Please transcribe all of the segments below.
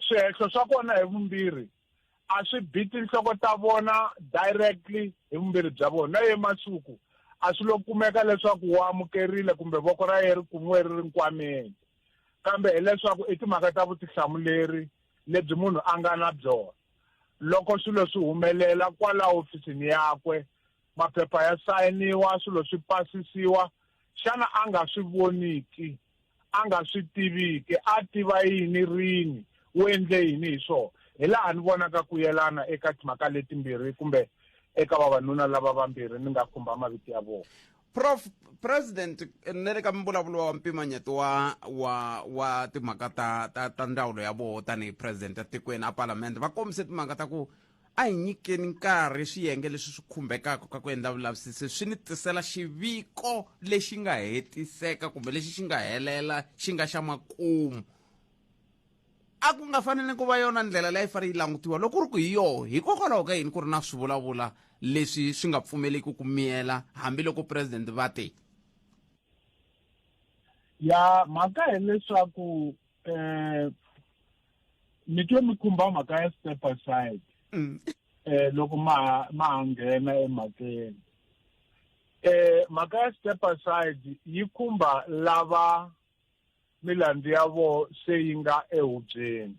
Swihehlo swa kona hi vumbirhi a swi bi tinhloko ta vona directly hi vumbirhi bya vona. Na ye Masuku a swi lo kumeka leswaku wa amukerile kumbe voko ra ye ri kumiwe ri ri nkwameni, kambe hileswaku i timhaka ta vutihlamuleri lebyi munhu a nga na byona loko swilo swi humelela kwala hofisini yakwe, maphepha ya sayiniwa, swilo swi pasisiwa. Xana a nga swi voniki, a nga swi tiviki, a tiva yini rini, u endle yini hi swona? Hi laha ni vonaka ku yelana eka timhaka letimbirhi kumbe eka vavanuna lava vambirhi ni nga khumba mavito ya vona. Prof President, na le ka mbulavulo wa mpimanyeto wa timhaka ta ndzawulo ya voho tanihi president ya tikweni a palamende, va kombise timhaka ta ku a hi nyikeni nkarhi swiyenge leswi swi khumbekaka ka ku endla vulavisisi swi ni tisela xiviko lexi nga hetiseka kumbe lexi xi nga helela, xi nga xa makumu. A ku nga fanele ku va yona ndlela leyi fanele yi langutiwa loko ku ri ku hi yoho? Hikokwalaho ka yini ku ri na swivulavula leswi swi nga pfumeleki ku miyela hambiloko president va te? Ya mhaka hileswaku mi twe mi khumba mhaka ya step aside loko ma ha nghena emhakeni. Mhaka ya step aside yi khumba lava milandzu ya vo se yi nga ehubyeni,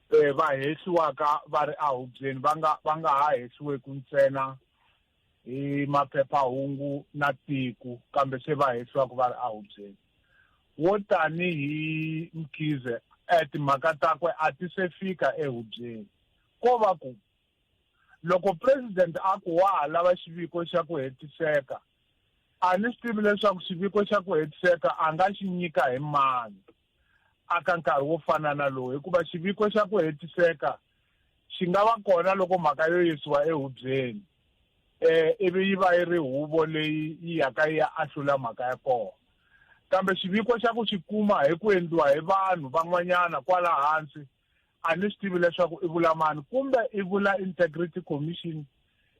va hehliwaka va ri ehubyeni, va nga ha hehliweku ntsena hi maphephahungu na tiko, kambe se va hehliwaka va ri ehubyeni. Wo tanihi Mkhize, timhaka takwe a ti se fika ehubyeni. Ko va ku loko president a ku wa ha lava xiviko xa ku hetiseka, a ni swi tivi leswaku xiviko xa ku hetiseka a nga xi nyika hi mani aka nkarhi wo fana na lowu, hikuva xiviko xa ku hetiseka xi nga va kona loko mhaka yo yisiwa ehubyeni, ivi yi va yi ri huvo leyi yi yaka yi ya ahlula mhaka ya kona. Kambe xiviko xa ku xi kuma hi ku endliwa hi vanhu van'wanyana kwala hansi, a ni swi tivi leswaku i vula mani, kumbe i vula Integrity Commission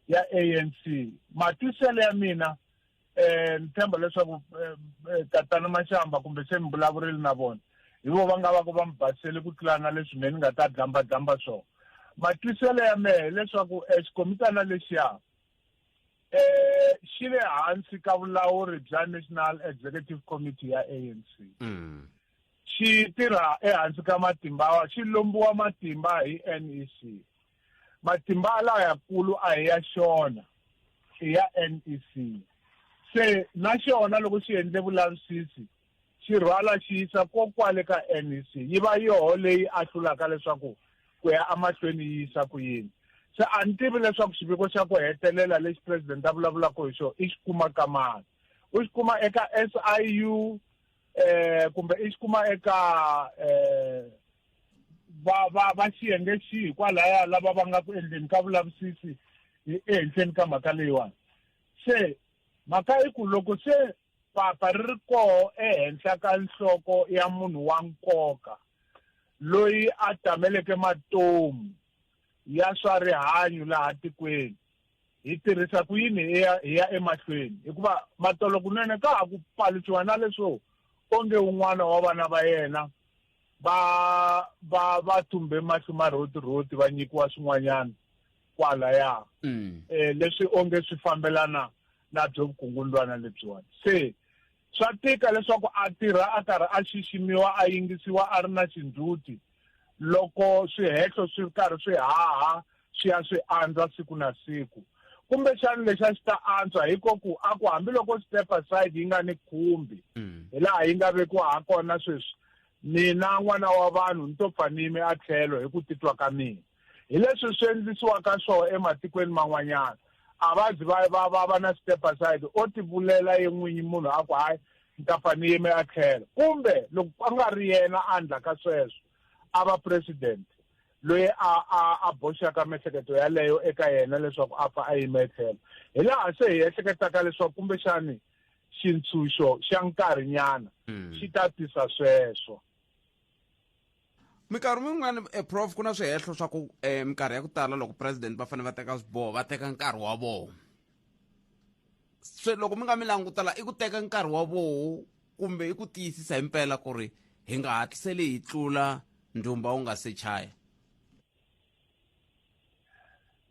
ya ANC. Matwiselo ya mina, ni tshemba leswaku tatana Mashamba kumbe se mi vulavurile na vona, hi vo va nga va ku va mi basisele ku tlula na leswi me ni nga ta dlamba dlamba swona. Matwiselo ya mehe hileswaku xikomitana lexiya xi le hansi ka vulawuri bya National Executive Committee ya ANC. Xi tirha ehansi ka matimba, xi lombiwa matimba hi NEC. Matimba lawa yakulu a hi ya xona, i ya NEC. Se na xona loko xi endle vulavisisi, xi rhwala xi yisa kokwale ka NEC, yi va yoho leyi ahlulaka leswaku ku ya emahlweni yi yisa ku yini. Se a ni tivi leswaku xiviko xa ku hetelela lexi president a vulavulaka hi xona i xi kuma ka mani, u xi kuma eka SIU kumbe i xi kuma eka va xiyenge xihi kwalaya lava va nga ku endleni ka vulavisisi ehenhleni ka mhaka leyiwani. Se mhaka i ku loko se papa ri ri koho ehenhla ka nhloko ya munhu wa nkoka loyi a tameleke matomu ya swa rihanyo laha tikweni, hi tirhisa ku yini hi ya emahlweni? Hikuva matolo kunene ka ha ku paluxiwa na leswo onge un'wana wa vana va yena va thumbe mahlo marhotirhoti, va nyikiwa swin'wanyana kwalaya, leswi onge swi fambelana na byo vukungundwana lebyiwani. Se swa tika leswaku a tirha a karhi a xiximiwa, a yingisiwa, a ri na xindzhuti loko swihehlo swi karhi swi haha swi ya swi andza siku na siku. Kumbexani lexi a xi ta antswa hi ko ku a ku hambiloko step aside yi nga ni khumbi hi laha yi nga vekiwa ha kona sweswi, mina n'wana wa vanhu ni to pfa ni yime a tlhelo hi ku titwa ka mina. Hi leswi swi endlisiwaka swona ematikweni man'wanyana, a va zi va na step aside, o tivulela ye n'winyi munhu a ku hayi, ni ta pfa ni yime a tlhelo. Kumbe loko a nga ri yena a endlaka sweswo, a va president loyi a boxaka miehleketo yaleyo eka yena leswaku a pfa a yima etlhelo, hi laha se hi ehleketaka leswaku kumbexani xintshunxo xa nkarhinyana xi ta tisa sweswo. Minkarhi min'wani, prof, ku na swihehlo swa ku minkarhi ya ku tala loko president va fanele va teka swiboho, va teka nkarhi wa vona. Se loko mi nga mi langutela, i ku teka nkarhi wa voho kumbe i ku tiyisisa himpela ku ri hi nga hatliseli hi tlula? Ndhumba wu nga se chaya.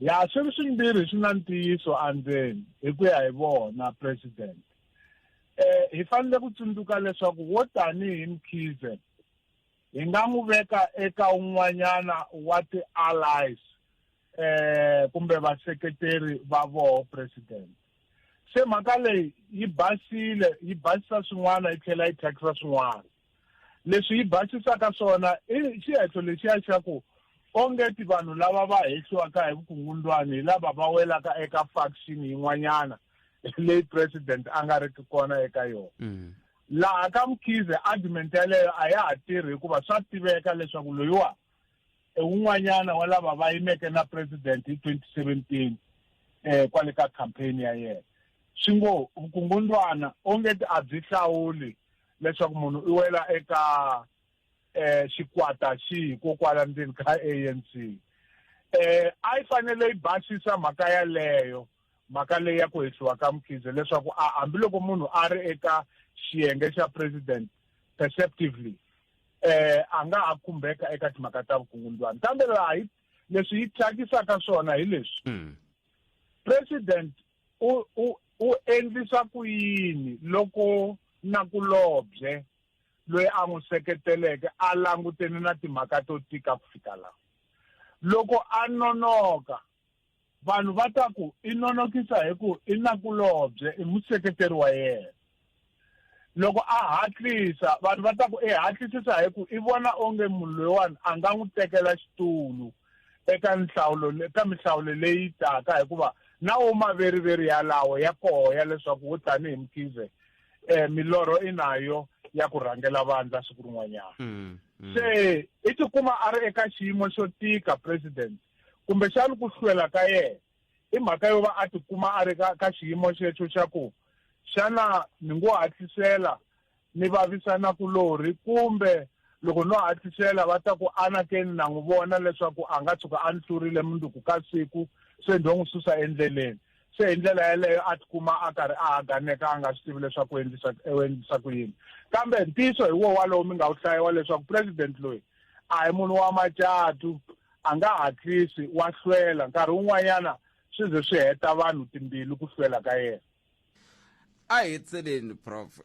Ya, swi ri swimbirhi swi na ntiyiso andzeni hi ku ya hi vona president. Hi fanele ku tsundzuka leswaku wo tanihi Mkhize hi nga n'wi veka eka un'wanyana wa ti-allies kumbe vaseketeri va voho president. Se mhaka leyi yi basile, yi basisa swin'wana yi tlhela yi thyakisa swin'wana. Leswi yi basisaka swona i xihehlo lexiya xa ku ongeti vanhu lava va hehliwaka hi vukungundwani hi lava va welaka eka faction yin'wanyana leyi president a nga riki kona eka yona. Laha ka Mkhize argument yaleyo a ya ha tirhi hikuva swa tiveka leswaku loyiwa i wun'wanyana wa lava va yimeke na president hi 2017 kwale ka campaign ya yena. Swi ngo vukungundwana ongeti a byi hlawuli leswaku munhu i wela eka xikwata xihi kokwala ndzeni ka ANC. A yi fanele yi basisa mhaka yaleyo, mhaka leyi ya ku hehliwa ka Mkhize, leswaku a hambiloko munhu a ri eka xiyenge xa president perceptively a nga ha khumbeka eka timhaka ta vukungundwani. Kambe laha leswi yi thyakisaka swona hi leswi, president u endlisa ku yini loko nakulobye loyi a n'wi seketeleke a langutene na timhaka to tika ku fika laha? Loko a nonoka, vanhu va ta ku i nonokisa hi ku i nakulobye, i museketeri wa yena. Loko a hatlisa, vanhu va ta ku i hatlisisa hi ku i vona onge munhu loyiwani a nga n'wi tekela xitulu eka nhlawulo, eka mihlawulo leyi taka, hikuva na wo maveriveri yalawo ya koho ya leswaku wo tanihi Mkhize milorho i nayo ya ku rhangela vandla siku rin'wanyana. Se i tikuma a ri eka xiyimo xo tika president, kumbexana ku hlwela ka yena i mhaka yo va a tikuma a ri ka xiyimo xexo xa ku xana ni ngo hatlisela ni vavisa nakulorhi, kumbe loko no hatlisela va ta ku anakeni na n'wi vona leswaku a nga tshuka a ni hlurile mundzuku ka siku, se ndo n'wi susa endleleni. Se hi ndlela yaleyo a tikuma a karhi a haganeka, a nga swi tivi leswaku u endlisa ku yini. Kambe ntiyiso hi wo walowo mi nga wu hlayiwa leswaku president loyi a hi munhu wa macatu, a nga hatlisi, wa hlwela. Nkarhi wun'wanyana swi ze swi heta vanhu timbilu ku hlwela ka yena. A hi tseleni prof,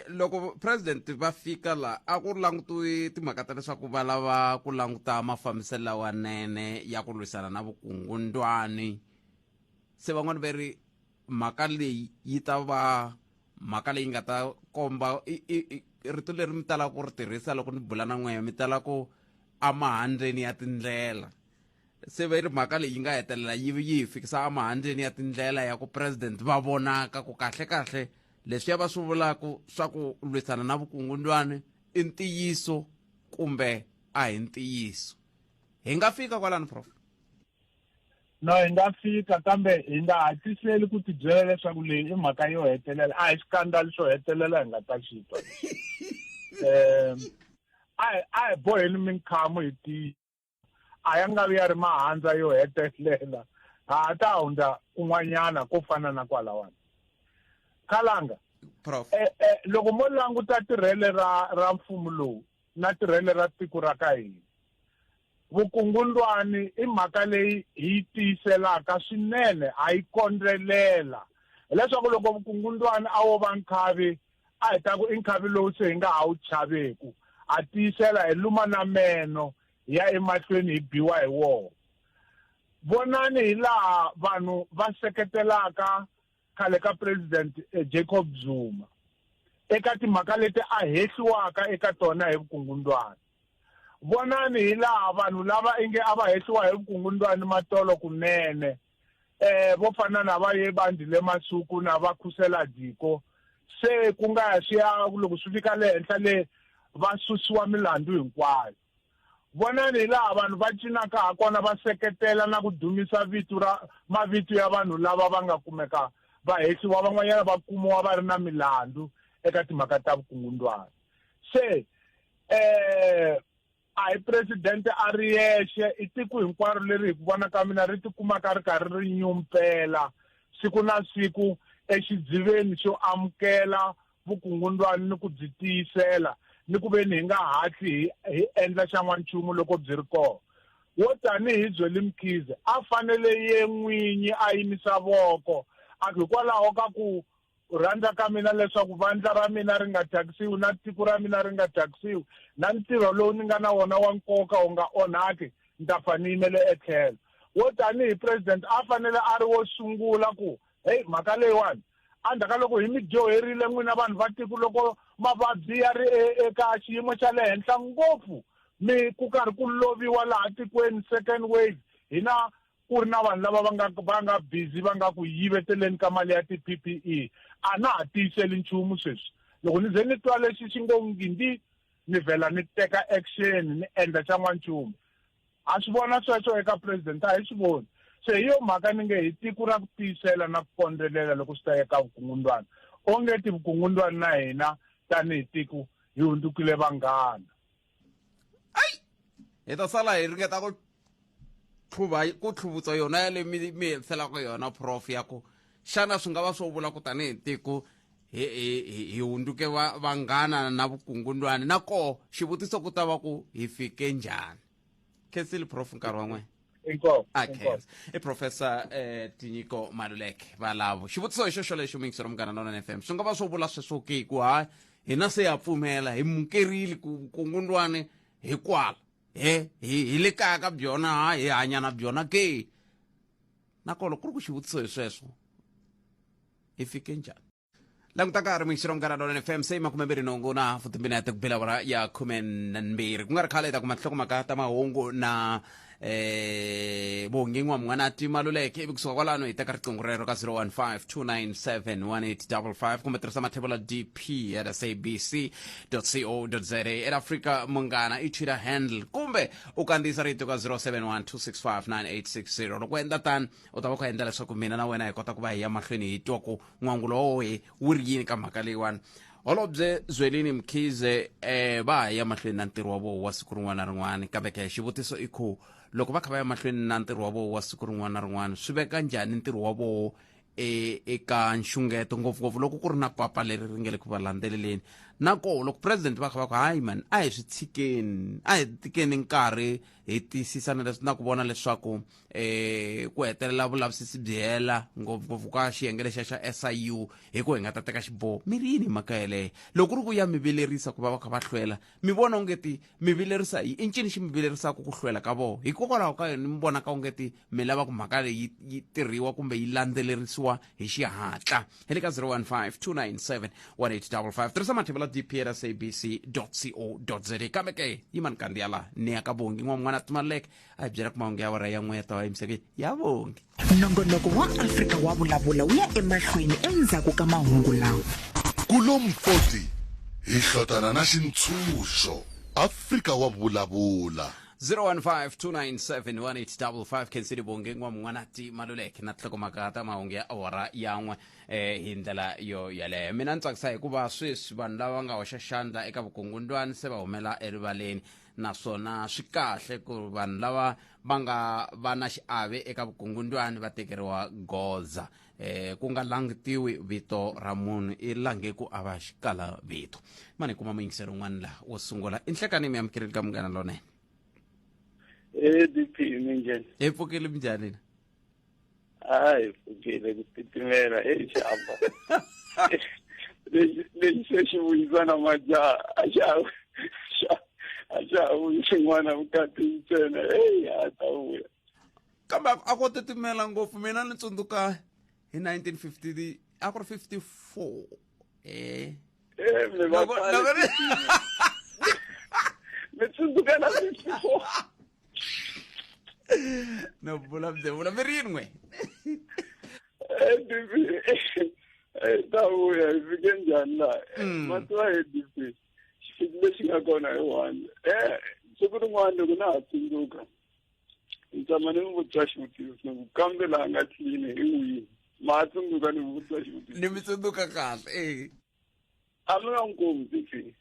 loko president va fika la a ku langutiwi timhaka ta leswaku va lava ku languta mafambiselo lawanene ya ku lwisana na vukungundwani. Se van'wani va ri mhaka leyi yi ta va mhaka leyi nga ta komba rito leri mi talaka ku ri tirhisa loko ni bula na n'wehe, mi tala ku emahandleni ya tindlela. Se va ri mhaka leyi yi nga hetelela yi hi fikisa emahandleni ya tindlela ya ku president va vonaka ku kahle kahle leswiya va swi vulaka swa ku lwisana na vukungundwani i ntiyiso kumbe a hi ntiyiso. Hi nga fika kwalano prof? No, hi nga fika, kambe hi nga hatliseli ku tibyela leswaku leyi i mhaka yo hetelela. A hi xikandali xo hetelela hi nga ta xi twa. A hi boheni minkhamu hi tiya, a ya nga vi ya ri mahandza yo hetelela, ha ta hundza kun'wanyana ko fana na kwalawani. Khalanga prof, loko mo languta tirhele ra mfumo lowu na tirhele ra tiko ra ka hina, vukungundwani i mhaka leyi hi yi tiyiselaka swinene, a yi kondzelela. Hileswaku loko vukungundwani a wo va nkhavi, a hi ta ku i nkhavi lowu se hi nga ha wu chaveku, a tiyisela hi luma na meno hi ya emahlweni hi biwa hi wona. Vonani hi laha vanhu va seketelaka khale ka president Jacob Zuma eka timhaka leti a hehliwaka eka tona hi vukungundwani. Vonani hi laha vanhu lava inge a va hehliwa hi vukungundwani matolo kunene, vo fana na va ye Bandile Masuku na va Khusela Diko, se ku nga ya swi ya loko swi fika le henhla le va susiwa milandzu hinkwayo. Vonani hi laha vanhu va cinaka ha kona, va seketela na ku dumisa vito ra mavito ya vanhu lava va nga kumeka va hehliwa, van'wanyana va kumiwa va ri na milandzu eka timhaka ta vukungundwani. Se a hi president a ri yexe, i tiko hinkwaro leri hi ku vona ka mina ri tikumaka ri karhi ri nyumpela siku na siku exidziveni xo amukela vukungundwani ni ku byi tiyisela, ni ku ve ni hi nga hatli hi endla xan'wanchumu loko byi ri kona. Wo tanihi Zweli Mkhize a fanele ye n'winyi a yimisa voko a ku hikwalaho ka ku rhandza ka mina leswaku vandla ra mina ri nga thyakisiwi na tiko ra mina ri nga thyakisiwi na ntirho lowu ni nga na wona wa nkoka wu nga onhaki, ni ta fa ni yimele etlhelo. Wo tanihi president a fanele a ri wo sungula ku heyi mhaka leyiwani endzhaku ka loko hi mi dyoherile n'wina vanhu va tiko loko mavabyi ya ri eka xiyimo xa le henhla ngopfu, mi ku karhi ku loviwa laha tikweni second wave, hina ku ri na vanhu lava va nga busy va nga ku yiveteleni ka mali ya ti-PPE, a na ha tiyiseli nchumu sweswi. Loko ni ze ni twa lexi xi ngo ngindi, ni vhela ni teka action, ni endla xan'wanchumu. Ha swi vona sweswo eka president? A hi swi voni. Se hi yo mhaka ni nge hi tiko ra ku tiyisela na ku kondzelela loko swi ta eka vukungundwana. Onge ti vukungundwani na hina tanihi tiko hi hundzukile vanghana. Ai, hi ta sala hi ringeta ku tlhuva ku tlhuvutsa yona ya le mi hetiselaka yona, prof, ya ku xana swi nga va swo vula ku tanihi tiko hi hundzuke vanghana na vukungundwani, na koho xivutiso ku ta va ku hi fike njhani. Khensile, prof, nkarhi wa n'wena. Inkomu. A khensa i Professor Tinyiko Maluleke valavo. Xivutiso hi xo xolexo, muyingiseri Munghana Lonene FM, swi nga va swo vula sweswo ke ku ha hina se ha pfumela, hi mukerile ku vukungundwani hikwala he hi le kaya ka byona, ha hi hanya na byona ke? Nakona ku ri ku xivutiso hi sweswo, hi fike njhani? Languta nkarhi, muyingiseri Munghana Lonene FM, se i 28 na hafu timinete ku bela awara ya 12. Ku nga ri khale hi ta kuma tinhlokomhaka ta mahungu na Bongi N'wamngwanati Maluleke, ivi kusuka kwalano hi teka riqingho rero ka 015 297 1855 kumbe tirhisa mathebula dp@sabc co za, at Africa Munghana i Twitter handle, kumbe u kandziyisa rito ka 071 265 9860. Loko u endla tani, u ta va ku endla leswaku mina na wena hi kota ku va hi ya mahlweni hi twa ku n'wangulo wa wehe wu ri yini ka mhaka leyiwani. Holobye Zwelini Mkhize va ha ya mahlweni na ntirho wa voho wa siku rin'wana na rin'wana, kambe ke xivutiso i ku loko va kha va ya mahlweni na ntirho wa voho wa siku rin'wana na rin'wana, swi veka njhani ntirho wa voho eka nxungeto, ngopfungopfu loko ku ri na papa leri ri nge le ku va landzeleleni? Na koho loko president va kha va ku hayi mani, a hi swi tshikeni, a hi tikeni nkarhi hi tiyisisa na leswi na ku vona leswaku ku hetelela vulavisisi byi hela, ngopfungopfu ka xiyenge lexiya xa SIU, hi ku hi nga ta teka xiboho, mi ri yini hi mhaka yeleyo? Loko ku ri ku ya mi vilerisa ku va va kha va hlwela, mi vona ongeti mi vilerisa hi i ncini xi mi vilerisaka ku hlwela ka vona? Hikokwalaho ka yini mi vonaka ongeti mi lava ku mhaka leyi yi tirhiwa kumbe yi landzelerisiwa hi xihatla? Hi le ka 015 297 1855, tirhisa mathevela dp at sabc co za. Kambe ke yimani kandziya laha ni ya ka Bongi N'wan'wana Timaluleke a hi byela ku mahungu ya awara ya n'we ya ta va yimiseke ya Bongi. Nongonoko wa Afrika wa Vulavula wu ya emahlweni endzhaku ka mahungu lawa. Kulomfoti hi hlotana na xintshunxo. Afrika wa Vulavula. 015-297-1855. Khensile Bongi N'wamun'wanati Maluleke na tinhlokomhaka ta mahungu ya awara ya n'we. Hi ndlela yo yeleyo mina ni tsakisa hikuva sweswi vanhu lava va nga hoxa xandla eka vukungundwani se va humela erivaleni, naswona swi kahle ku vanhu lava va nga va na xiave eka vukungundwani va tekeriwa goza, ku nga langutiwi vito ra munhu, i lange ku a va xikala vito. Mani kuma muyingiseri un'wana la wo sungula. I nhlekani, mi amukerile ka Munghana Lonene. ADP, minjhani? Hi pfukile, minjhani? Na Hayi, pfukile, ku titimela e xamba lexi lexi se xi vuyisa na majaha, a xa ha vuyi xin'wana, vukati ntsena. Eyi, a ta vuya. Kambe a ko titimela ngopfu. Mina ni tsundzuka hi 1950, a ku ri 54. Mi va khale. Mi tsundzuka na 54. No vula byevula mi ri yini n'we? ADP ta vuya, hi fike njhani laha? Ma tiva, ADP, xifiki lexi nga kona hi one siku rin'wana loko na ha tsundzuka, ni tshama ni mi vutisa xivutiso ni ku kambe laha nga clean hi wihi? Ma ha tsundzuka ni vutisa xivutiso? Ni mi tsundzuka kahle. A mi nga n'wi kumi tifi,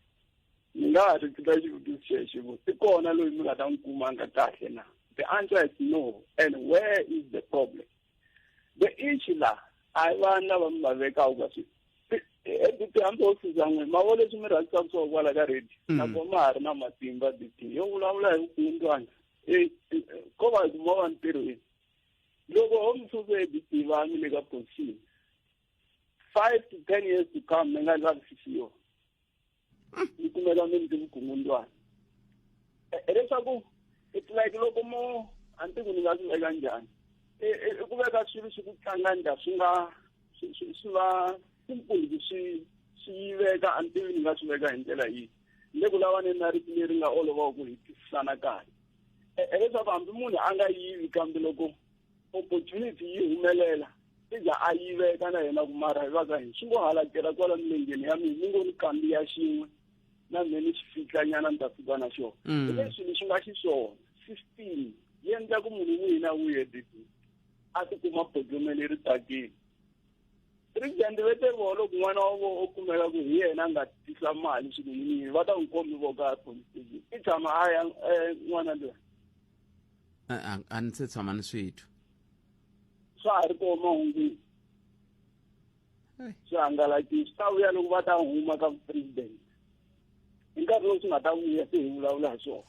ni nga ha repeat-a xivutiso xexo ku i kona loyi mi nga ta n'wi kumanga kahle na? The answer is no. And where is the problem? The issue la, a hi vanhu lava mi va vekaka ka swi DP hambi ho susa n'we ma vo leswi mi rhandzisaka swo kwala ka radio nakona ma ha ri na matimba DP yo vulavula hi vukungundwana ko va hi kuma va ntirhweni loko ho mi susa DP va mi le ka position 5 to 10 years to come mi nga lavisisiwa mi kumeka mi ndzi vukungundwana hileswaku it's like loko mo a ni tivi ni nga swi veka njhani i ku veka swilo swi ku tlanga ndla swi nga swi va simple ku swi yiveka a ni tivi ni nga swi veka hi ndlela yihi le ku lava ni na rito leri nga olovaka ku hi twisisana kahle hileswaku hambi munhu a nga yivi kambe loko opportunity yi humelela i za a yiveka na yena ku mara hi va ka hina swi ngo halakela kwala milengeni ya mina mi ngo ni kambiya xin'we na mina ni xi fitlanyana ni ta fika na xona hi leswi leswi nga xiswona system yi endla ku munhu wihi na wihi DP a tikuma bodlome leri tsakile president ve te vona loko n'wana wa vona o kumeka ku hi yena a nga tisa mali swilo yini va ta n'wi kombi voka police station i tshama a ya n'wana loyi a ni se tshama ni swi twa swa ha ri kona mahungwini swi hangalakile swi ta vuya loko va ta huma ka president hi nkarhi lowu swi nga ta vuya se hi vulavula hi swona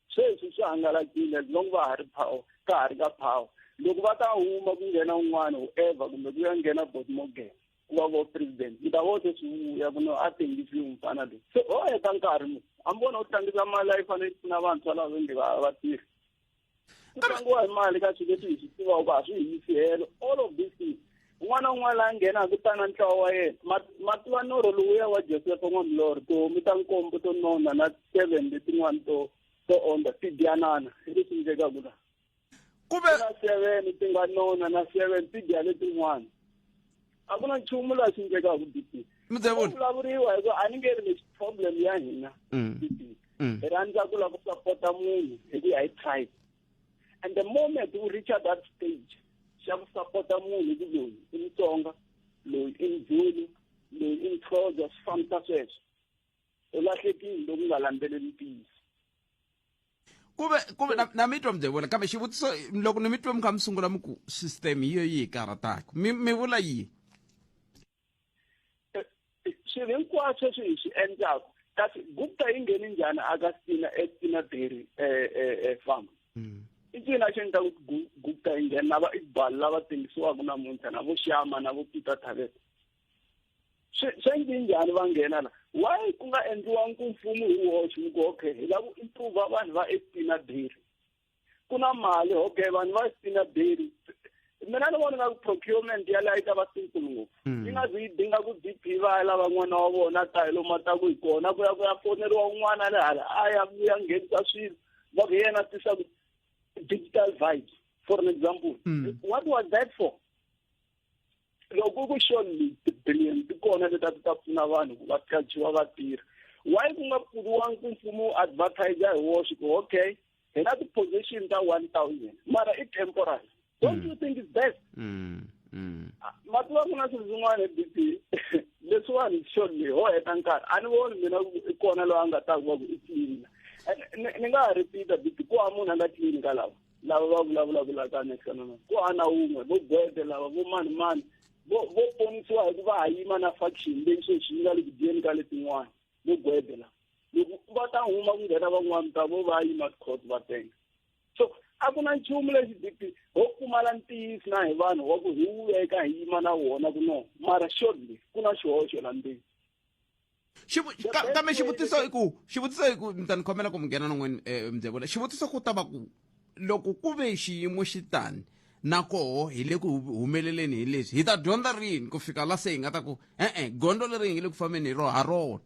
sweswi swi hangalakile as long va ha ri power ka ha ri ka power loko va ta huma ku nghena un'wana whoever kumbe ku ya nghena Bot Morgan ku va vo president mi ta vo se swi vuya ku no a tengisiwi mfana loyi se ho heta nkarhi mu a mi vona u tlangisa mali a yi fanele yi pfuna vantshwa lava nge va tirhi ku tlangiwa hi mali ka swilo leswi hi swi tivaka ku a swi hi yisi helo all of these things un'wana na un'wana laha nghenaka tana ntlawa wa yena ma tiva norho lowuya wa Josefa n'wamilorho tihomu ta nkombo to nona na 7 letin'wana to onda ti dyanana hi leswi endlekaka laha kuve na 7 ti nga nona na 7 ti dya letin'wana a ku na nchumu laha swi endlekaka DP vulavuriwa hikuva a ni nge ri leswi problem ya hina DP hi rhandza ku lava ku sapota munhu hi ku ya hi tribe and the moment u reach that stage xa ku sapota munhu ku loyi i Mutsonga loyi i Mzulu loyi i Mxhosa swi fambisa sweswo u lahlekile loko u nga landzeleli ntiyiso kuve na mi twa Mdevula kambe xivutiso loko ni mi twa mi kha mi sungula mi ku system hi yo yi hi karhataka mi vula yini swilo hinkwaswo sweswi hi swi endlaka kasi Gupta yi ngheni njhani aka Stina eStina Dairy farm i cina xi endla ku Gupta yi nghena na va Iqbal lava tengisiwaka namuntlha na vo Shama na vo Peter Thabet swi endli njhani va nghena la why ku nga endliwangi ku mfumo hi woxe mi ku okay hi lava ku improve vanhu va eStina Dairy ku na mali okay vanhu va Stina Dairy mina ni vona nga ku procurement ya laha yi ta va simple ngopfu yi nga zi yi dinga ku DP va ya lava n'wana wa vona ta hi lomu a ta ku hi kona ku ya ku ya foneriwa un'wana le hala a ya vuya nghenisa swilo va ku yena tisa ku digital vibes for an example what was that for loko ku surely ti-billion ti kona leti a ti ta pfuna vanhu ku va qachiwa va tirha why ku nga pfuriwangi ku mfumo wu advertise hi woxe ku okay hi na ti-position ta 1000 mara i temporary don't you think it's best ma tiva ku na swilo swin'wana DP leswiwani surely ho heta nkarhi a ni voni mina i kona loyi a nga ta ku va ku i clean ni nga ha repeat-a DP ku ha munhu a nga clean ka lava lava va vulavulaka la ka next na ku ha na wun'we vo gwede lava vo mani mani vo ponisiwa hi ku va ha yima na faction leyi sweswi yi nga le ku dyeni ka letin'wana vo gwede lava loko va ta huma ku nghena van'wana ta vo va yima ticourt va tenga so a ku na nchumu lexi DP ho pfumala ntiyiso na hi vanhu wa ku hi wu veka hi yima na wona ku no mara surely ku na xihoxo la ndzeni kambe xivutiso i ku mi ta ni khomela ku mi nghena nan'wini Mdevula xivutiso ku ta va ku loko ku ve xiyimo xi tani na koho hi le ku humeleleni hi leswi hi ta dyondza rini ku fika la se hi nga ta ku e-e gondzo leri hi nge le ku fambeni hi rona ha rona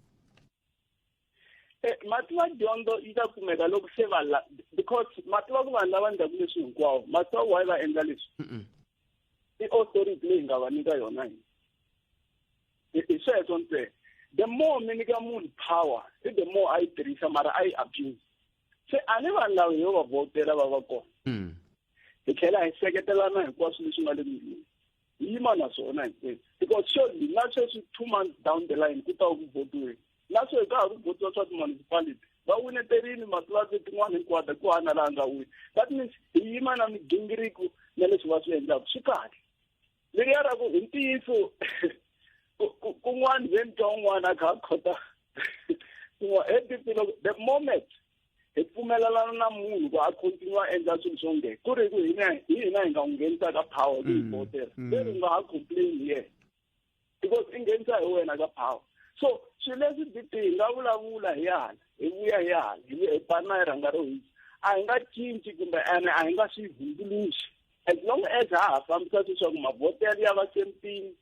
mativa dyondzo yi ta kumeka loko se va la because mativa ku vanhu lava endlaku leswi hinkwawo mativa why va endla leswi i authority leyi nga va nyika yona hina hi sweswo ntsena the more mi nyika munhu power i the more a yi tirhisa mara a yi abuse se a ni vanhu lava hi va vhotela va va kona hi tlhela hi seketelana hinkwaswo leswi nga le milweni hi yima na swona hinkwenu because surely na sweswi 2 months down the line ku ta ku votiweni na sweswi ka ha ku votiwa swa ti-municipality va wineterini matlasi tin'wana hinkwato ku hana laha nga wini that means hi yima na migingiriko na leswi va swi endlaka swi kahle leriya ra ku hi ntiyiso Kun'wana ve ni twa un'wana a kha a khota kun'wana the moment hi pfumelelana na munhu ku a continue a endla swilo swo nge ku ri ku hina hi hina hi nga n'wi nghenisa ka power ku hi votela se ri nga ha complain hi yena because i nghenisa hi wena ka power. So swilo leswi DP hi nga vulavula hi hala hi vuya hi hala hi bana hi rhanga ro hisa a hi nga cinci kumbe ene a hi nga swi hundzuluxi as long as ha ha fambisa leswaku mavhotelo ya va same thing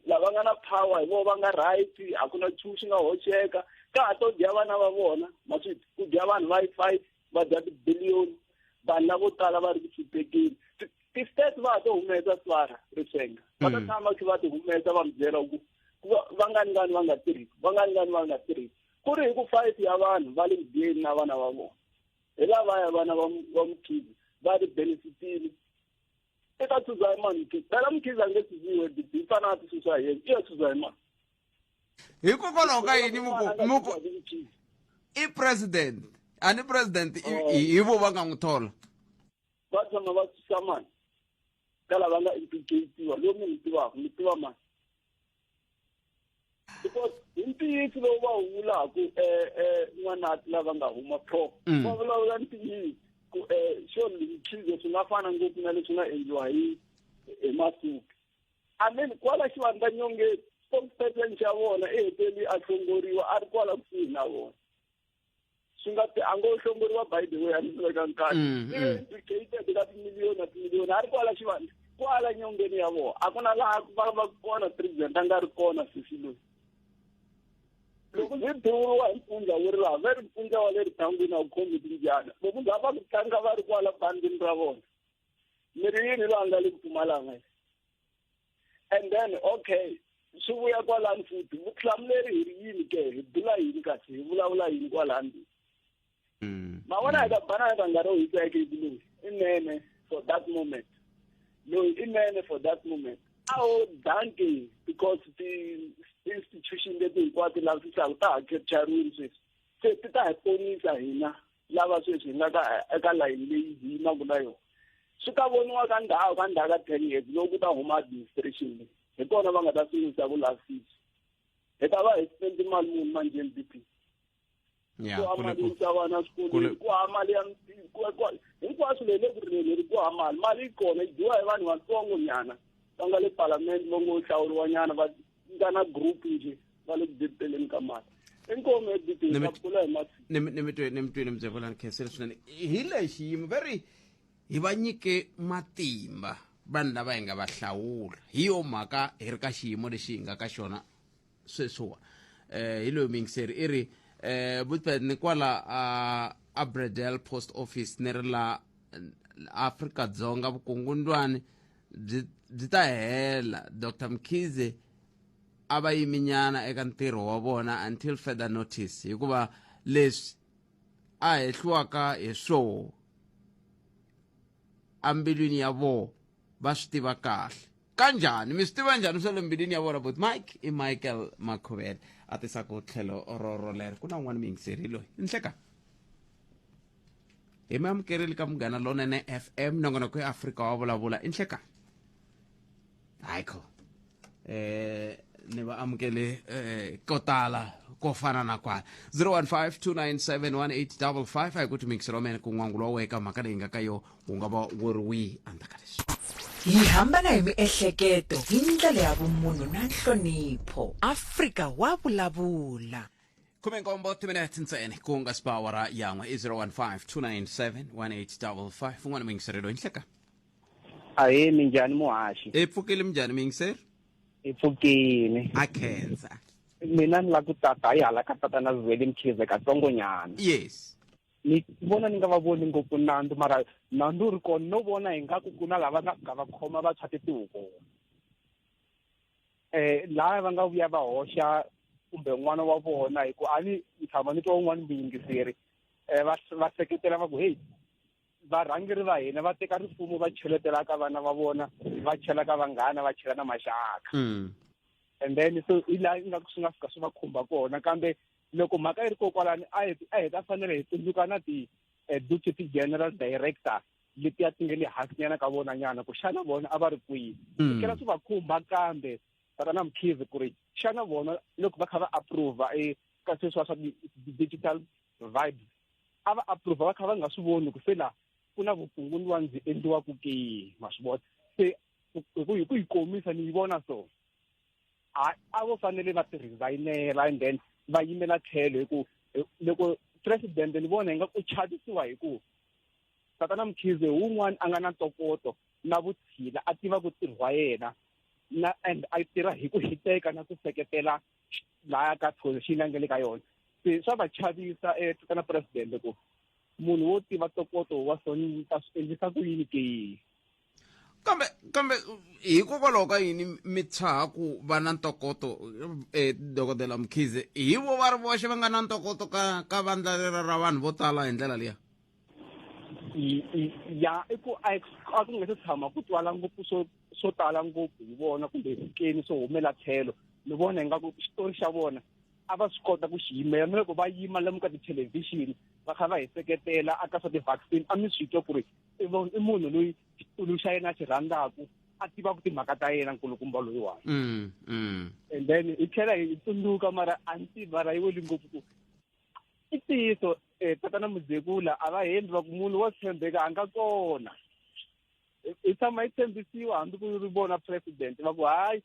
lava nga na power hi vona va nga right a ku na nchumu xi nga hoxeka ka ha to dya vana va vona maswiti ku dya vanhu va yi 5 va dya tibiliyoni vanhu lavo tala va ri ku hluphekeni ti-stats va ha to humesa swara risenga va ta tshama khe va ti humesa va mi byela ku va ngani ngani va nga tirhiki va ngani ngani va nga tirhiki ku ri hi ku 5 ya vanhu va le ku dyeni na vana va vona hi lavaya vana va Mkhize va ri benefitile eka susa hi mani Mkhize phela Mkhize a nge susiwe DP i fanele a ti susa hi yena i ya susa hi mani hikokwalaho ka yini muku i president a ni president hi vo va nga n'wi thola va tshama va susa mani ka lava nga implicatiwa lowu mi n'wi tivaka mi tiva mani because hi ntiyiso lowu va wu vulaka n'wanati lava nga huma pro va vulavula ntiyiso ku xo Mkhize swi nga fana ngopfu na leswi nga endliwa hi Masuki I mean kwala xivandla nyongeni spokesperson xa vona i heteli a hlongoriwa a ri kwala kusuhi na vona swi nga ti a ngo hlongoriwa by the way a ni veka nkarhi implicated ka timiliyoni na timiliyoni a ri kwala xivandla kwala nyongeni ya vona a ku na laha va va kona president a nga ri kona sesi loyi loko byi duvuriwa hi mpfundla wu ri laha ve ri mpfundla wa le ritangwini a wu khomi timbyana loko za va ku tlanga va ri kwala bandini ra vona mi ri yini loyi a nga le ku pfumalanga and then okay swi vuya kwalani futhi vutihlamuleri hi ri yini ke hi bula yini kasi hi vulavula yini kwalani ma vona hi ta bana hi rhanga ro hiseke hi loyi i nene for that moment loyi i nene for that moment a wo danki because ti-institution leti hinkwato lavisisaka ta ha capturiwini sweswi se ti ta hi ponisa hina lava sweswi hi nga ka eka layini leyi hi yimaka na yona swi ta voniwa ka ndhawu ka ndhawu ka 10 years loko ku ta huma administration leyi hi kona va nga ta sungulisa ku lavisisa hi ta va hi spend mali muni manjheni DP ku mali yisa vana swikolweni ku ha mali ya hinkwaswo leyi le ku rileni ku ha mali mali yi kona yi dyiwa hi vanhu vatsongo nyana va nga le palamende va ngo hlawuriwa nyana va nga na group njhe va le ku deteleni ka mali inkomu ya DP va kula hi mati ni mi twini mbyevulani khensile swinene hi lexi yimo ve ri hi va nyike matimba vanhu lava hi nga va hlawula hi yo mhaka hi ri ka xiyimo lexi hi nga ka xona sweswiwa hi loyi muyingiseri i ri Butbet ni kwala a Bredel Post Office ni ri la Afrika-Dzonga vukungundwani byi ta hela Dr Mkhize a va yiminyana eka ntirho wa vona until further notice hikuva leswi a hehliwaka hi swoho ambilwini ya vona va swi tiva kahle kanjhani mi swi tiva njhani swa le mbilwini ya vona but Mike i Michael Makhuvele a tisaka tlhelo ro rolero ku na un'wana muyingiseri loyi nhleka hi mi amukerile ka Munghana Lonene FM nongonoko ya Afrika wa vulavula i nhleka hayi kho ni va amukele ko tala ko fana na kwala 015-297-1855 a hi ku ti mixero mene ku n'wangulo wa weka mhaka leyi nga ka yo wu nga va wu ri wihi endzhaku ka leswi hi hambana hi miehleketo hi ndlela ya vumunhu na nhlonipho Afrika wa vulavula 17 timinete ntsena ku nga si ba awara yan'we i 015-297-1855 un'wana muyingiseri loyi nhleka Ahee, minjhani muhaxi? I pfukile minjhani muyingiseri? I pfukile. A khensa. Mina ni la ku tata hi hala ka tatana Zweli Mkhize katsongonyana. Yes. Ni vona ni nga va voni ngopfu nandzu mara nandzu wu ri kona no vona ingaku ku na lava nga fika va khoma va tshwa tihuku. Laha va nga vuya va hoxa kumbe n'wana wa vona hi ku a ni tshama ni twa un'wana muyingiseri va seketela va ku hey varhangeri va hina va teka rifumo va cheletela ka vana va vona va chela ka vanghana va chela na maxaka. And then so hi laha ingaku swi nga fika swi va khumba kona kambe loko mhaka yi ri kokwalani a hi ta fanele hi tsundzuka na ti deputy general director letiya ti nga le hansinyana ka vona nyana ku xana vona a va ri kwihi. Swi tlhela swi va khumba kambe Tatana Mkhize ku ri xana vona loko va kha va approve eka sweswiwa swa digital vibes, a va approve va kha va nga swi voni ku se la ku na vukungundzwani byi endliwaka ke, ma swi vona. Se hi ku yi komisa ni yi vona so a vo fanele va ti resignela and then va yimela tlhelo, hi ku loko president ni vona hi nga ku chavisiwa hi ku Tatana Mkhize wun'wana a nga na ntokoto na vutshila, a tiva ku ntirho wa yena na and a tirha hi ku hiteka na ku seketela laya ka position a nga le ka yona. Se swa va chavisa tatana president ku munhu wo tiva ntokoto wa so ni ta swi endlisa ku yini ke. Kambe hikokwalaho ka yini mi tshaha ku va na ntokoto Dokodela Mkhize? Hi vo va ri voxe va nga na ntokoto ka vandla lera ra vanhu vo tala hi ndlela liya? Ya, i ku a ku nga se tshama ku twala ngopfu swo tala ngopfu hi vona kumbe keni swo humela tlhelo. Ni vona ingaku xitori xa vona a va swi kota ku xi yimela, na loko va yima lomu ka tithelevhixini va kha va hi seketela aka swa ti-vaccine, a mi swi twa ku ri i munhu loyi xitulu xa yena a xi rhandzaku, a tivaka timhaka ta yena nkulukumba loyiwani. And then hi tlhela hi tsundzuka, mara a ni tivi mara yi weli ngopfu ku i ntiyiso Tatana Muzekula a va hembi va ku munhu wo tshembeka a nga kona. Hi tshama hi tshembisiwa hambi ku ri vona president va ku hayi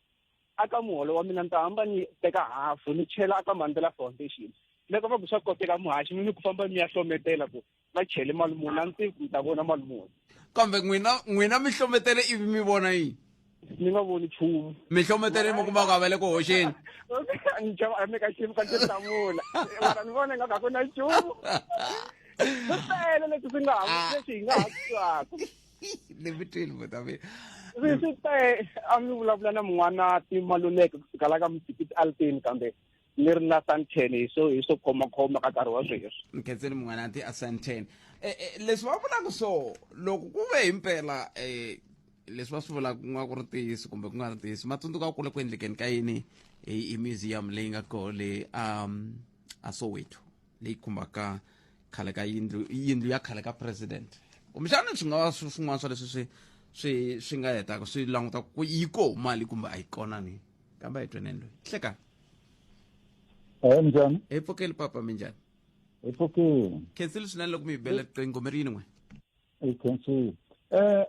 aka muholo wa mina ni ta hamba ni teka hafu ni chela aka Mandela Foundation. Loko va ku swa koteka muhaxi mi ni ku famba mi ya hlometela ku va chele mali muni, a ni tivi ku mi ta vona mali muni. Kambe n'wina mi hlometele ivi mi vona yini? Ni nga voni nchumu. Mi hlometele mi kuma ku a va le ku hoxeni? Ni chava a ni ka xiyimo ka xi hlamula. Mara ni vona ingaku a ku na nchumu. Swi tele leswi swi nga ha leswi hi nga ha twaka. Ni mi twile mhaka mina. Swi tele, a mi vulavula na Mun'wanati Maluleke kusuka la ka Mtsikiti Altini, kambe ni ri na Sandton hi swo khomakhoma ka nkarhi wa sweswi. Nkhenseni Mun'wanati a Sandton. Leswi va vulaka so, loko ku ve himpela leswi va swi vulaka ku nga ku ri ntiyiso kumbe ku nga ri ntiyiso, ma tsundzuka ku le ku endlekeni ka yini hi museum leyi nga koho le a Soweto leyi khumbaka khale ka yindlu ya khale ka president? Kumbexana swi nga va swin'wana swa leswi swi nga hetaka swi languta ku yi koho mali kumbe a yi kona ni. Kambe a hi tweneni loyi. Hlekani. Njhani? Hi pfukeli papa, minjhani? Hi pfukeli. Khensile swinene loko mi hi bela riqingho, mi ri yini n'we? Hi khensile.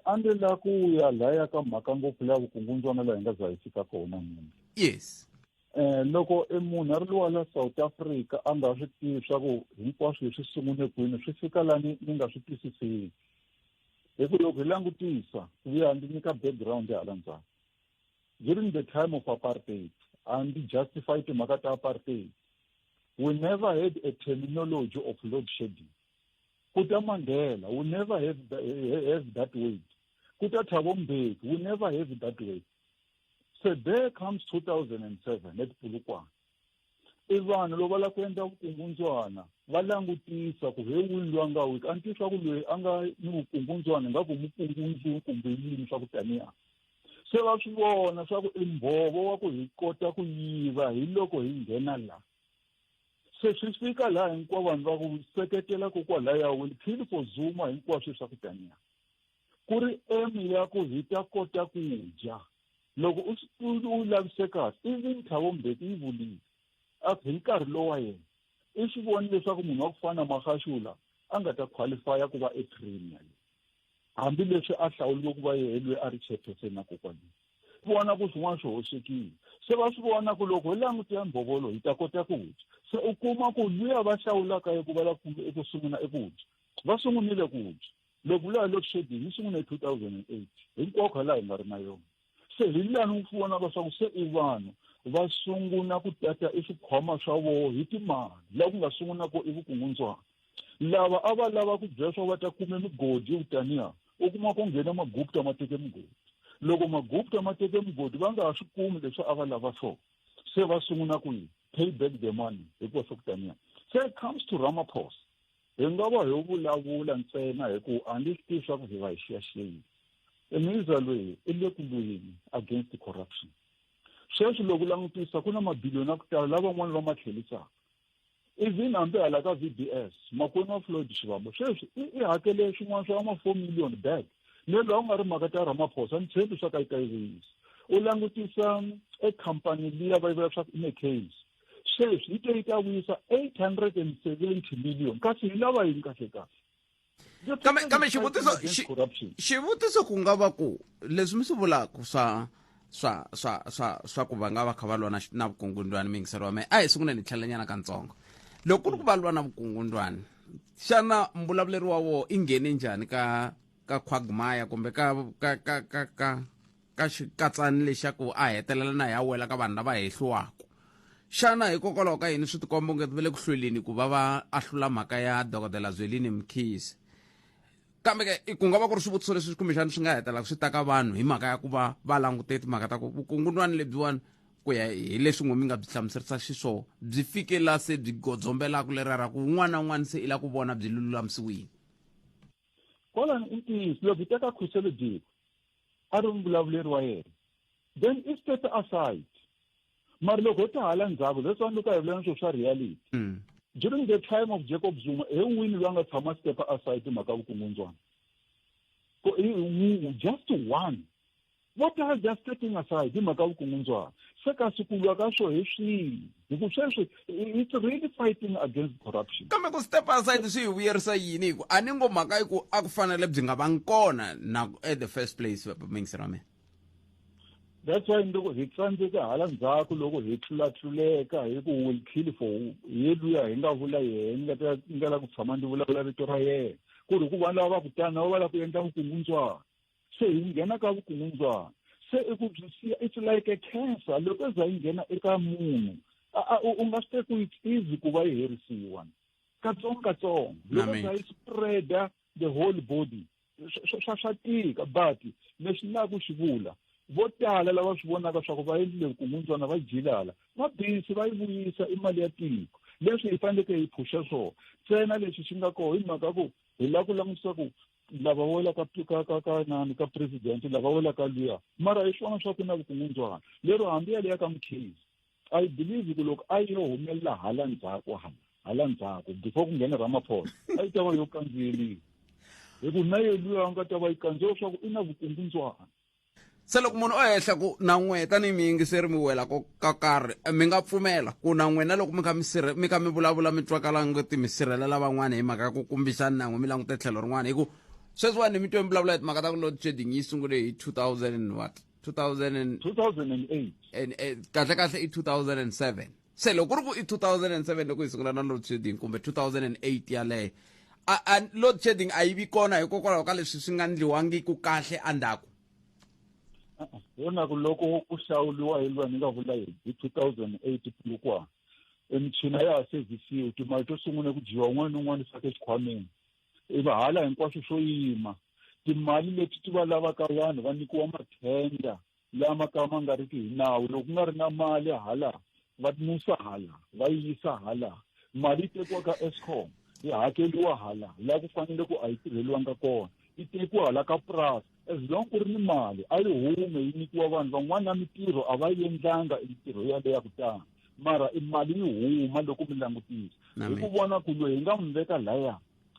A ndzi la ku ya laya ka mhaka ngopfu leya vukungundzwana laha hi nga za hi fika kona munhu. Yes. Loko e munhu a ri lowa la South Africa a nga swi tivi swa ku hinkwaswo leswi sungune kwini, swi fika la ni nga swi twisiseki. Hi ku loko hi langutisa, ku vuya ndzi nyika background ya hala ndzhaku. During the time of apartheid, and justify timhaka ta apartheid, we never had a terminology of load shedding. Kuta Mandela, we never have that word. Kuta Thabo Mbeki, we never have that word. So there comes 2007 at Polokwane. I vanhu loko va lava ku endla vukungundzwana va langutisa ku he wini loyi a nga wiki, a ni tivi swa ku loyi a nga ni vukungundzwana nga ku mukungundzu kumbe yini swa ku taniya. Se va swi vona swa ku i mbhovo wa ku hi kota ku yiva hi loko hi nghena la. Se swi fika laha hinkwavo vanhu va ku seketela kokwalaya will kill for Zuma hinkwaswo swa ku taniya. Ku ri aim ya ku hi ta kota ku dya. Loko u lavise kahle, even Thabo Mbeki yi vulile a ku hi nkarhi lowu wa yena i swi vonile leswaku munhu wa ku fana na Magashula a nga ta qualify-a ku va e premier leyi, hambileswi a hlawuriwe ku va yehe loyi a ri chairperson na kokwana. Vona ku swin'wana swi hoxekile. Se va swi vona ku loko hi languta mbhovolo hi ta kota ku dya. Se u kuma ku luya va hlawulaka eku va la kumbe eku sungula eku dya, va sungunile ku dya. Loko luya load shedding yi sungule hi 2008, hinkwako laha hi nga ri na yona. Se hi lani u vonaka swa ku se i vanhu va sungula ku tata i swikhwama swa voho hi timali, laha ku nga sungula ko i vukungundzwana. Lava a va lava ku byela swa va ta kume migodi yo taniya, u kuma ku nghena Magupta ma teke migodi. Loko Magupta ma teke migodi va nga ha swi kumi leswi a va lava swona, se va sungula ku yi pay back the money hikuva swa ku taniya. Se it comes to Ramaphosa, hi nga va hi vulavula ntsena hi ku a ndzi swi tivi swa ku hi va hi xiyaxiyile. Emisa loyi i le ku lweni against corruption. Sweswi loko langutisa ku na mabiliyoni ya ku tala lavan'wana va ma tlhelisaka. Even hambi hala ka VBS, makwenu wa Floyd Shivambu sweswi i hakele swin'wana swa ma 4 million back. Ne laha u nga ri mhaka ta Ramaphosa, ni tshembi swa ka yi ta yi vuyisa. U langutisa e khampani liya va yi vula swa ku i McKinsey. Sweswi yi te yi ta vuyisa 870 million, kasi hi lava yini kahle kahle? Kambe xivutiso ku nga va ku leswi mi swi vulaka swa swa swa swa swa ku va nga va kha va lwa na vukungundwani, miyingiselo wa mehe a hi sunguleni hi tlhelanyana kantsongo. Loko ku ri ku va lwa na vukungundwani, xana mbulavuleri wa wona i nghene njhani ka quagmire kumbe ka xikatsani lexaku a hetelela na ya wela ka vanhu lava hehliwaka? Xana hikokwalaho ka yini swi tikomba onge va le ku hlweleni ku va va ahlula mhaka ya dokodela Zwelini Mkhize? Kambe ke ku nga va ku ri swivutiso leswi kumbexana swi nga hetelaka swi ta ka vanhu hi mhaka ya ku va va langute timhaka ta ku vukungundwani lebyiwani, ku ya hi leswi n'we mi nga byi hlamuserisa xiswona, byi fike la se byi godzombelaka leriya ra ku un'wana na un'wana se i la ku vona byi lulamisiwile. Kwalano i ntiyiso, loko hi teka Khuselo Diko a ri mbulavuleri wa yena, then i step aside. Mara loko ho ta hala ndzhaku, that's why loko a hi vula swilo swa reality. During the time of Jacob Zuma, he wini loyi a nga tshama step aside mhaka vukungundzwana? Just one. Vo tala just stepping aside hi mhaka vukungundzwana. Se kasi ku lwa ka swo hi swihi? Hi ku sweswi it's really fighting against corruption. Kambe ku step aside swi hi vuyerisa yini? Hi ku a ni ngo mhaka yi ku a ku fanele byi nga vangi kona na at the first place, miyingiselo wa mina. That's why loko hi tsandzeka hala ndzhaku, loko hi tlulatluleka hi ku will kill for hi luya hi nga vula yena, ni nga ta ni nga la ku tshama ndzi vulavula vito ra yena, ku ri ku vanhu lava va ku tana va lava ku endla vukungundzwana, se hi nghena ka vukungundzwana, se i ku byi siya. It's like a cancer, loko za yi nghena eka munhu, u nga swi teki ku it's easy ku va yi herisiwa katsongo katsongo. Loko za yi spreada the whole body, swa tika. But leswi ni lavaka ku xi vula, vo tala lava swi vonaka swa ku va endlile vukungundzwana, va jilala, va busy va yi vuyisa i mali ya tiko. Leswi hi faneleke hi phusha swona ntsena, lexi xi nga kona hi mhaka ku hi lava ku langutisa ku lava welaka ka nani ka president, lava welaka luya, mara hi swona swa ku na vukungundzwana lero hambi yaleya ka Mkhize, I believe ku loko a yo humelela hala ndzhaku, hala ndzhaku before ku nghena Ramaphosa, a yi ta va yo kandziyeliwa, hi ku na ye luya a nga ta va yi kandziya leswaku i na vukungundzwana. Se loko munhu o hehla ku na n'we tanihi miyingiseri mi wela ko ka karhi, mi nga pfumela ku na n'wina loko mi kha mi sirhe mi kha mi vulavula mi twakala ngati mi sirhelela van'wana hi mhaka ya ku kumbixani na n'we mi langute tlhelo rin'wana? Hi ku sweswiwani mi twe mi vulavula hi timhaka ta ku load shedding yi sungule hi 2000 and what, 2000 and 2008. And kahle kahle i 2007. Se loko ku ri ku i 2007 loko hi sungula na load shedding kumbe 2008 yaleyo, a load shedding a yi vi kona hikokwalaho ka leswi swi nga ndliwangiku kahle endzhaku. Yona ku loko ku hlawuriwa hi lwa ni nga vula hi 2008 Polokwane, emichini a ya ha sevhisiwi, timali to sungula ku dyiwa, un'wana na un'wana fake exikhwameni, ivi hala hinkwaswo swo yima. Timali leti ti va lavaka vanhu va nyikiwa mathenda lama ka ma nga riki hi nawu. Loko ku nga ri na mali hala, va nusa hala, va yi yisa hala. Mali yi tekiwa ka Eskom, yi hakeriwa hala laha ku fanele ku a yi tirheliwanga kona, yi tekiwa hala ka purasi. As long ku ri ni mali a yi hume yi nyikiwa vanhu van'wana, na mintirho a va yi endlanga mintirho yaleyo ya ku tala, mara i mali yi huma. Loko mi langutisa hi ku vona ku loyi hi nga n'wi veka laya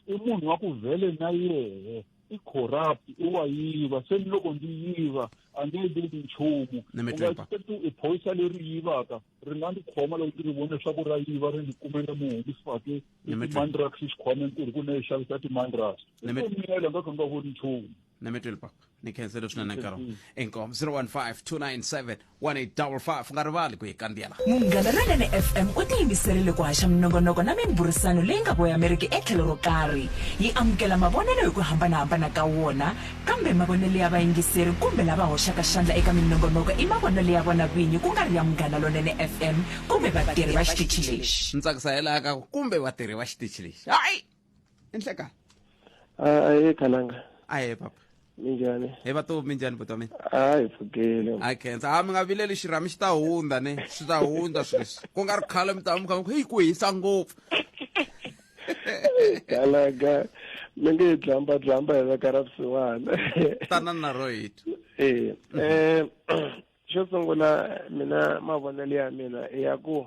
i munhu wa ku vhele na yehe i corrupt, i wa yiva, se ni loko ndzi yiva a nge endleli nchumu. U nga expect i phorisa leri yivaka ri nga ndzi khoma loko ndzi ri vone leswaku ra yiva, ri ndzi kumele munhu ndzi fake ti-mandrax xikhwameni ku ri ku ne xavisa ti-mandrax, i miyela nga ka nga voni nchumu. Nametweli papa, ni khensele swinene nkarhi. Inkomu. 015 297 1855, nga rivali ku hi kandziyela. Munghana Lonene FM u tiyimiserile ku haxa minongonoko na mimbhurisano leyi nga voyameriki etlhelo ro karhi. Yi amukela mavonelo hi ku hambanahambana ka wona, kambe mavonelo ya vayingiseri kumbe lava hoxaka xandla eka minongonoko i mavonelo ya vona vinyi ku nga ri ya Munghana Lonene FM kumbe vatirhi va xitichi lexi. Ni tsakisa hi laha ka ku kumbe vatirhi va xitichi lexi. Hayi! Enhleka. Ahe khalanga. Ahe papa. Minjhani? He va to minjhani buti wa mina? A hi pfukile. A khensa. A mi nga vileli, xirhami xi ta hundza ne, swi ta hundza swilo leswi. Ku nga ri khale mi ta mi kha mi ku heyi ku hisa ngopfu. Khalanga mi nge hi dlamba dlamba hi veka ra vusiwana. Tana na Rohit. Eh, xo sungula mina mavonelo ya mina i ya ku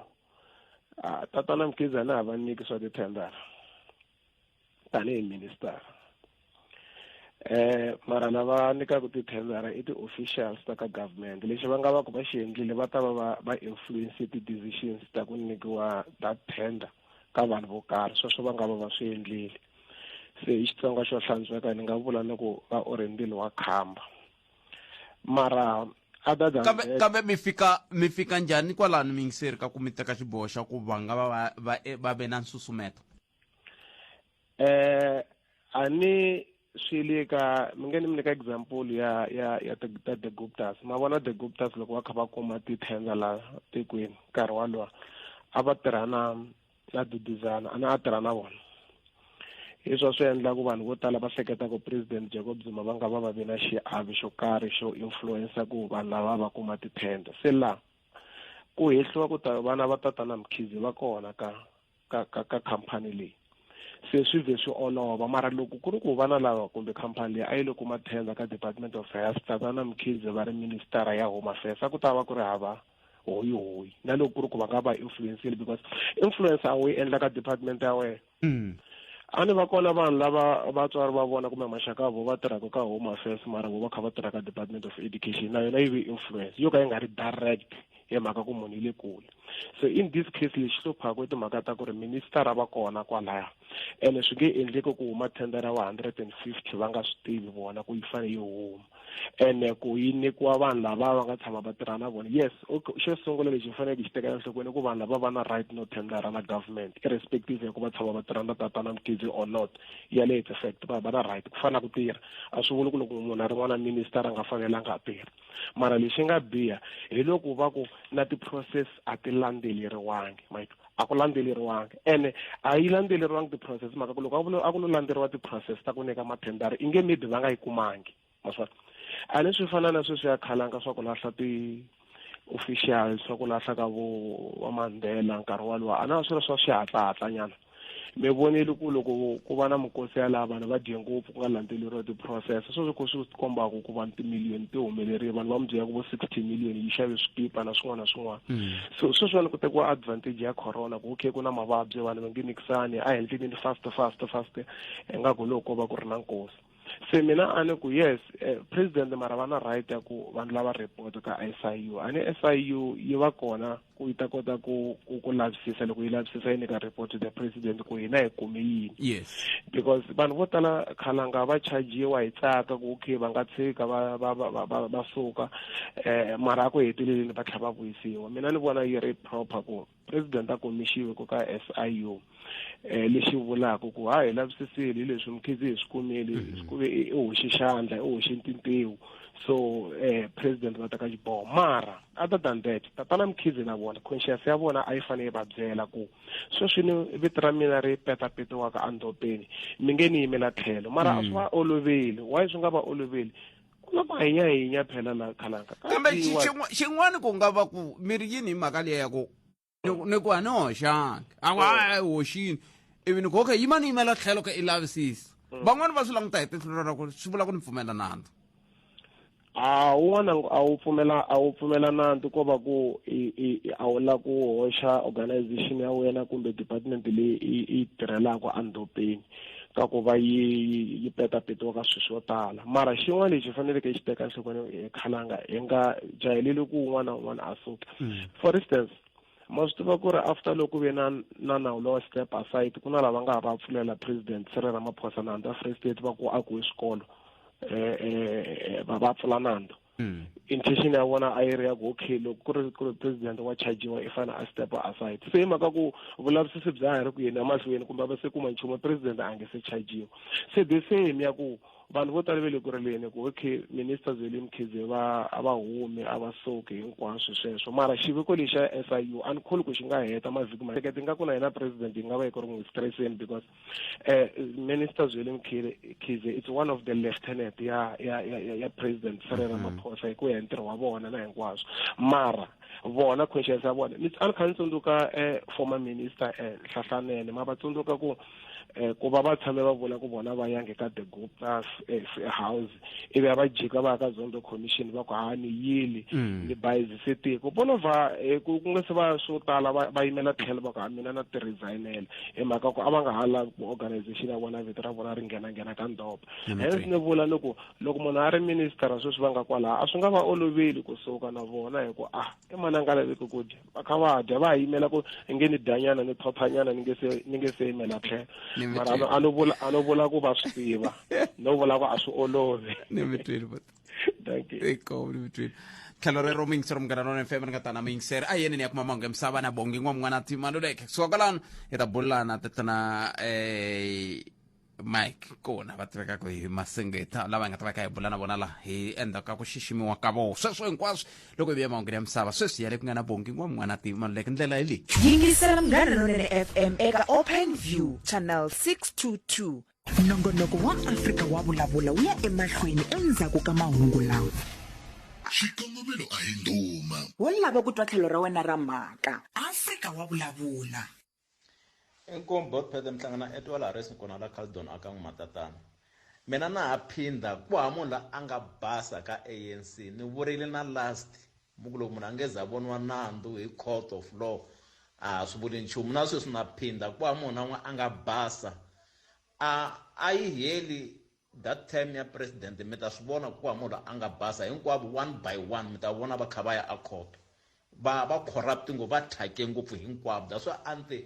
Tatana Mkhize a na ha va nyiki swa tithendara tanihi minister. Mara lava nyikaka tithendara i ti-officials ta ka government. Lexi va nga va ku va xi endlile, va ta va va influence ti-decisions ta ku nyikiwa ta tender ka vanhu vo karhi. Sweswo va nga va va swi endlile. Se hi Xitsonga xo hlantsweka ni nga vula ni ku va orhendile wa khamba. Mara other than Kambe that, kambe mi fika njhani kwalano, muyingiseri, ka ku mi teka xiboho xa ku va nga va ve na nsusumeto? A ni swi le ka mi nge ni mi nyika example ya ta the Guptas. Ma vona the Guptas, loko va kha va kuma ti-tender la tikweni nkarhi walowo, a va tirha na Duduzana, a na a tirha na vona. Hi swo swi endla ku vanhu vo tala va hleketa ku President Jacob Zuma va nga va ve na xiave xo karhi xo influencer ku vanhu lava va kuma ti-tender. Se laha ku hehliwa ku ta vana va Tatana Mkhize va kona ka khampani leyi, se swi vhe swi olova. Mara loko ku ri ku vana lava kumbe khampani leyi a yi le kuma tender ka Department of Health, Tatana Mkhize va ri minister ya Home Affairs, a ku ta va ku ri hava hoyi hoyi na loko ku ri ku va nga va influencile, because influence a wu yi endla ka department ya wena. A ni va kona vanhu lava vatswari va vona kumbe maxaka ya vo va tirhaka ka Home Affairs, mara vo va kha va tirha ka Department of Education, na yona yi ve influence yo ka yi nga ri direct hi mhaka ku munhu yi le kule. So in this case, lexi hluphaka i timhaka ta ku ri minister va kona kwalaya, ene swi nge endleki ku huma tendera wa 150 va nga swi tivi vona ku yi fanele yi huma, ene ku yi nyikiwa vanhu lava va nga tshama va tirha na vona. Yes, okay, xo sungula lexi hi faneleke hi xi tekela enhlokweni i ku vanhu lava va na right no tendera na government, irrespective ya ku va tshama va tirha na Tatana Mkhize or not. Yaleyo it's a fact, va na right. Ku fana na ku tirha, a swi vuli ku loko munhu a ri n'wana minister a nga fanelanga a tirha. Mara lexi nga biha hi loko va ku na ti-process a ti landzeleriwangi, mike, a ku landzeleriwangi, ene a yi landzeleriwangi ti-process, mhaka ku loko a ku lo landzeriwa ti-process ta ku nyika mathendara, i nge maybe va nga yi kumangi. Maswona a ni swi fana na sweswi ya khalanga swa ku lahla ti-official, swa ku lahla ka vo va Mandela nkarhi walowo, a na swi ri swa xihatlahatla nyana. Mi vonile ku loko ku va na mikosi ya laha vanhu va dye ngopfu, ku nga landzeleriwa ti-process, sweswo ku swi kombaka ku vanhu timiliyoni ti humelerile, vanhu va mi byela ku vo 60 million yi xave swikipa na swin'wana na swin'wana. So sweswiwani ku tekiwa advantage ya corona, ku okay, ku na mavabyi, vanhu va nge nikisani, a hi endleni fast, fast, fast, ingaku loko ko va ku ri na nkosi. Se mina a ni ku yes, president mara va na right ya ku vanhu lava report ka SIU. A ni SIU yi va kona ku yi ta kota ku lavisisa, loko yi lavisisa yi nyika report to the president ku hina hi kume yini. Because vanhu vo tala khalanga va chajiwa hi tsaka ku okay, va nga tshika va suka, mara a ku heteleleni va tlhela va vuyisiwa. Mina ni vona yi ri proper ku president a komishiwe ku ka SIU, lexi vulaka ku ha hi lavisisile hi leswi Mkhize hi swi kumile, ku ve i hoxe xandla, i hoxe ntintiwu. So president va teka xiboho. Mara other than that, Tatana Mkhize na vona conscience ya vona a yi fanele yi va byela ku sweswi ni vito ra mina ri petapetiwaka endhopeni, mi nge ni yimela tlhelo. Mara a swi va oloveli. Why swi nga va oloveli? Ku na mahinyahinya phela la khalanga. Kambe xin'wana ku nga va ku mi ri yini hi mhaka liya ya ku ni ku a ni hoxangi, a ku a hoxini, ivi ni ku okay, yima ni yimela tlhelo ka i lavisisa. Van'wani va swi languta hi tihlo ra ku swi vula ku ni pfumela nandzu. A wun'wana a wu pfumela nandzu, ko va ku a wu la ku hoxa organization ya wena kumbe department leyi i tirhelaka endhopeni ka ku va yi petapetiwa ka swilo swo tala. Mara xin'wana lexi faneleke xi teka enhlokweni hi khalanga, hi nga jaheleli ku un'wana na un'wana a suka. For instance, ma swi tiva ku ri after loko ku ve na nawu lowa step aside, ku na lava nga ha va pfulela President Cyril Ramaphosa nandzu a Free State, va ku akiwe swikolo, va pfula nandzu. Intention ya vona a yi ri ya ku okay, loko ku ri president wa chajiwa, i fanele a step aside. Se hi mhaka ku vulavisisi bya ha ri ku yeni emahlweni kumbe a va se kuma nchumu, president a nge se chajiwa. Se the same ya ku vanhu vo tala ve le ku rileni ku okay, Minister Zweli Mkhize va a va humi, a va suki hinkwaswo sweswo. Mara xiviko lexi xa SIU a ni kholi ku xi nga heta mavhiki ma hleketa ingaku na yena president yi nga va yi ku ri n'wi stresseni, because Minister Zweli Mkhize it's one of the lieutenant ya President Cyril Ramaphosa hi ku ya hi ntirho wa vona na hinkwaswo. Mara vona conscience ya vona, ni a ni kha ni tsundzuka former minister Nhlanhla Nene, ma va tsundzuka ku Ku va va tshame va vula ku vona va yange ka the Guptas house, ivi va jika va ya ka Zondo Commission va ku ha ni yili ni bayizise tiko. Ponova ku nga se va swo tala va yimela tlhelo va ku ha mina na ti resignela hi mhaka ku a va nga ha lavi ku organization ya vona vito ra vona ri nghena nghena ka ndopa. Hence ni vula ni ku loko munhu a ri minister sweswi va nga kwalaha a swi nga va oloveli kusuka na vona hi ku a i mani a nga laveki ku dya, va kha va dya va yimela ku nge ni dyanyana ni thothanyana ni nge se yimela tlhelo. Mara a no vula ku va swi tiva, no vula ku a swi olovi. Ni mi twile but thank you. Eko ni mi twile. Tlhelo rero muyingiseri munghana lona FM ri nga tana muyingiseri a yeni ni ya kuma mahungu ya misava na bongi n'wan'wana timaluleke kusuka kwalano hi ta bulana tatana Mike kona va tivekaka hi Masengeta lava hi nga ta va kha hi bula na vona laha hi endzhaku ka ku xiximiwa ka vona sweswo hinkwaswo loko hi vuya mahungwini ya misava sweswi ya le ku nga na bongi n'wan'wana timaluleke ndlela hi leyi. Yingisela Munghana Lonene FM eka Open View Channel 622. Nongonoko wa Afrika wa Vulavula wu ya emahlweni endzhaku ka mahungu lawa. Xikongomelo a hi ndhuma. Wo lava ku twa tlhelo ra wena ra mhaka. Afrika wa Vulavula. Inkomu bot phete mihlangana etwala Harris kona la Caledon aka n'wi matatana. Mina na ha phinda ku ha munhu la a nga basa ka ANC ni vurile na last muku loko munhu a nge za voniwa nandzu hi court of law a ha swi vuli nchumu na sweswi na phinda ku ha munhu na n'we a nga basa a a yi heli that time ya president mi ta swi vona ku ha munhu la a nga basa hinkwavo one by one mi ta vona va kha va ya a court va va corrupt ngopfu va thyake ngopfu hinkwavo. That's why a ni te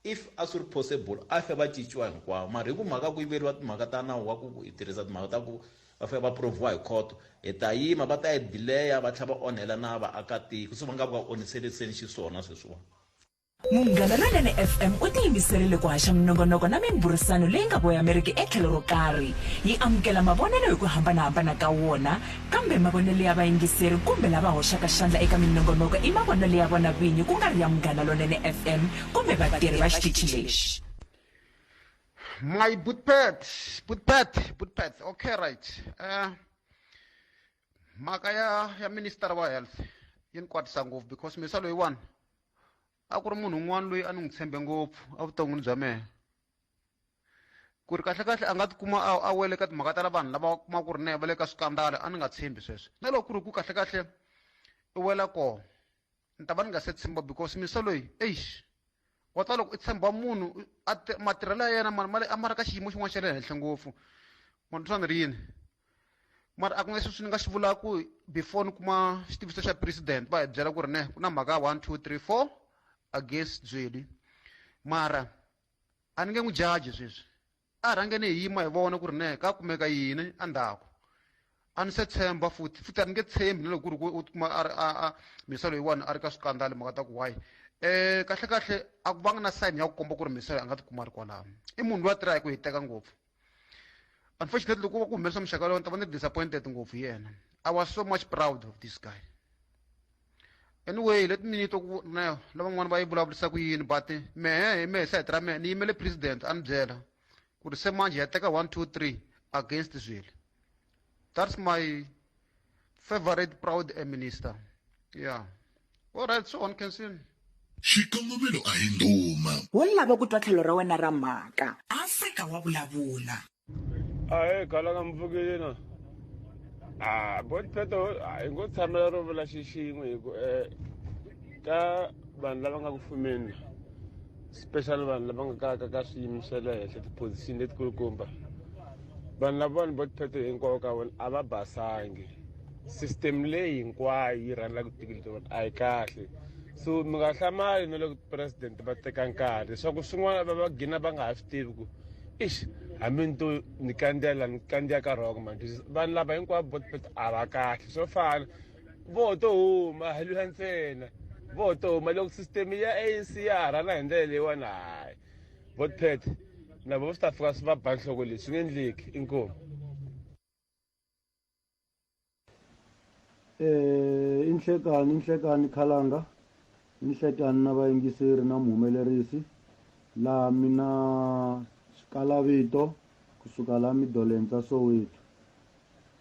if a swi ri possible a fe va cinciwa hinkwavo, mara hi ku mhaka ku yiveriwa timhaka ta nawu wa ku hi tirhisa timhaka ta ku va fanele va proviwa hi court, hi ta yima va ta yi delaya va tlhela va onhela na vaakatiko, se va nga va onhiseliseni xiswona sweswiwani. Munghana Lonene FM u tiyimiserile ku haxa minongonoko na mimbhurisano leyi nga voyameriki etlhelo ro karhi. Yi amukela mavonelo hi ku hambana-hambana ka wona, kambe mavonelo ya vayingiseri kumbe lava hoxaka xandla eka minongonoko i mavonelo ya vona vinyi ku nga ri ya Munghana Lonene FM kumbe vatirhi va xitichi lexi. My bootpad, bootpad, bootpad. Okay, right. Mhaka ya minister wa health yi ni kwatisa ngopfu because misa loyiwani a ku ri munhu un'wana loyi a ni n'wi tshembe ngopfu evuton'wini bya mehe, ku ri kahle kahle a nga tikuma a wele ka timhaka ta la vanhu lava kuma ku ri ne va le ka swikandala, a ni nga tshembi sweswo. Na loko ku ri ku kahle kahle i wela kona ni ta va ni nga se tshemba because misa loyi eish wa ta loko i tshemba munhu a matirhelo ya yena mani a ma ri ka xiyimo xin'wana xa le henhla ngopfu. Ma twa ni ri yini? Mara a ku na leswi ni nga xi vulaka before ni kuma xitiviso xa president va hi byela ku ri ne ku na mhaka ya 1 2 3 4 against Zweli, mara a ni nge n'wi judge sweswi, a rhangeni hi yima hi vona ku ri ne ka kumeka yini endzhaku. A ni se tshemba futhi, futhi a ni nge tshembi na loko ku ri ku u tikuma a ri a misa loyiwani a ri ka swikandali mhaka ta ku why. Kahle kahle a ku vanga na sign ya ku komba ku ri misa loyi a nga tikuma a ri kwalano, i munhu loyi a tirhaka hi ku hiteka ngopfu. Unfortunately loko ku humelerisa muxaka lowu ni ta va ni disappointed ngopfu hi yena. I was so much proud of this guy. Anyway, let me ni twa ku na lavan'wana va yi vulavurisa ku yini, but mehe hi mehe sayiti ra mehe ni yimele president a ni byela ku ri se manjhe ya teka 1 2 3 against Zweli. That's my favorite proud minister. Yeah. All right, so on can see. Xikongomelo a hi ndhuma. Wo lava ku twa tlhelo ra wena ra mhaka. Afrika wa vulavula. Ahee, khala ka mpfukile na. Ah, bot pheto hi ngo tshamela ro vula xi xin'we hi ku ka vanhu lava nga ku fumeni, special vanhu lava nga ka ka swiyimo swa le henhla, ti-position letikulukumba, vanhu lavawani bot pheto hinkwavo ka vona a va basangi. System leyi hinkwayo yi rhangelaka tiko leri a yi kahle. So mi nga hlamali na loko president va teka nkarhi leswaku swin'wana va gina va nga ha swi tivi ku ix hambi ni to ni kandziya la ni kandziya ka wrong man. Vanhu lava hinkwavo bot pheto a va kahle, swo fana vo to huma hi lwiwa ntsena, vo to huma loko system ya ANC ya ha rhana hi ndlela leyiwani, hayi bot pheto na vo swi ta fika swi va ba nhloko leswi swi nge endleki. Inkomu. Inhlekani, inhlekani Khalanga, inhlekani na vayingiseri na muhumelerisi laha mina Xikalavito kusuka la Midolentsa Soweto.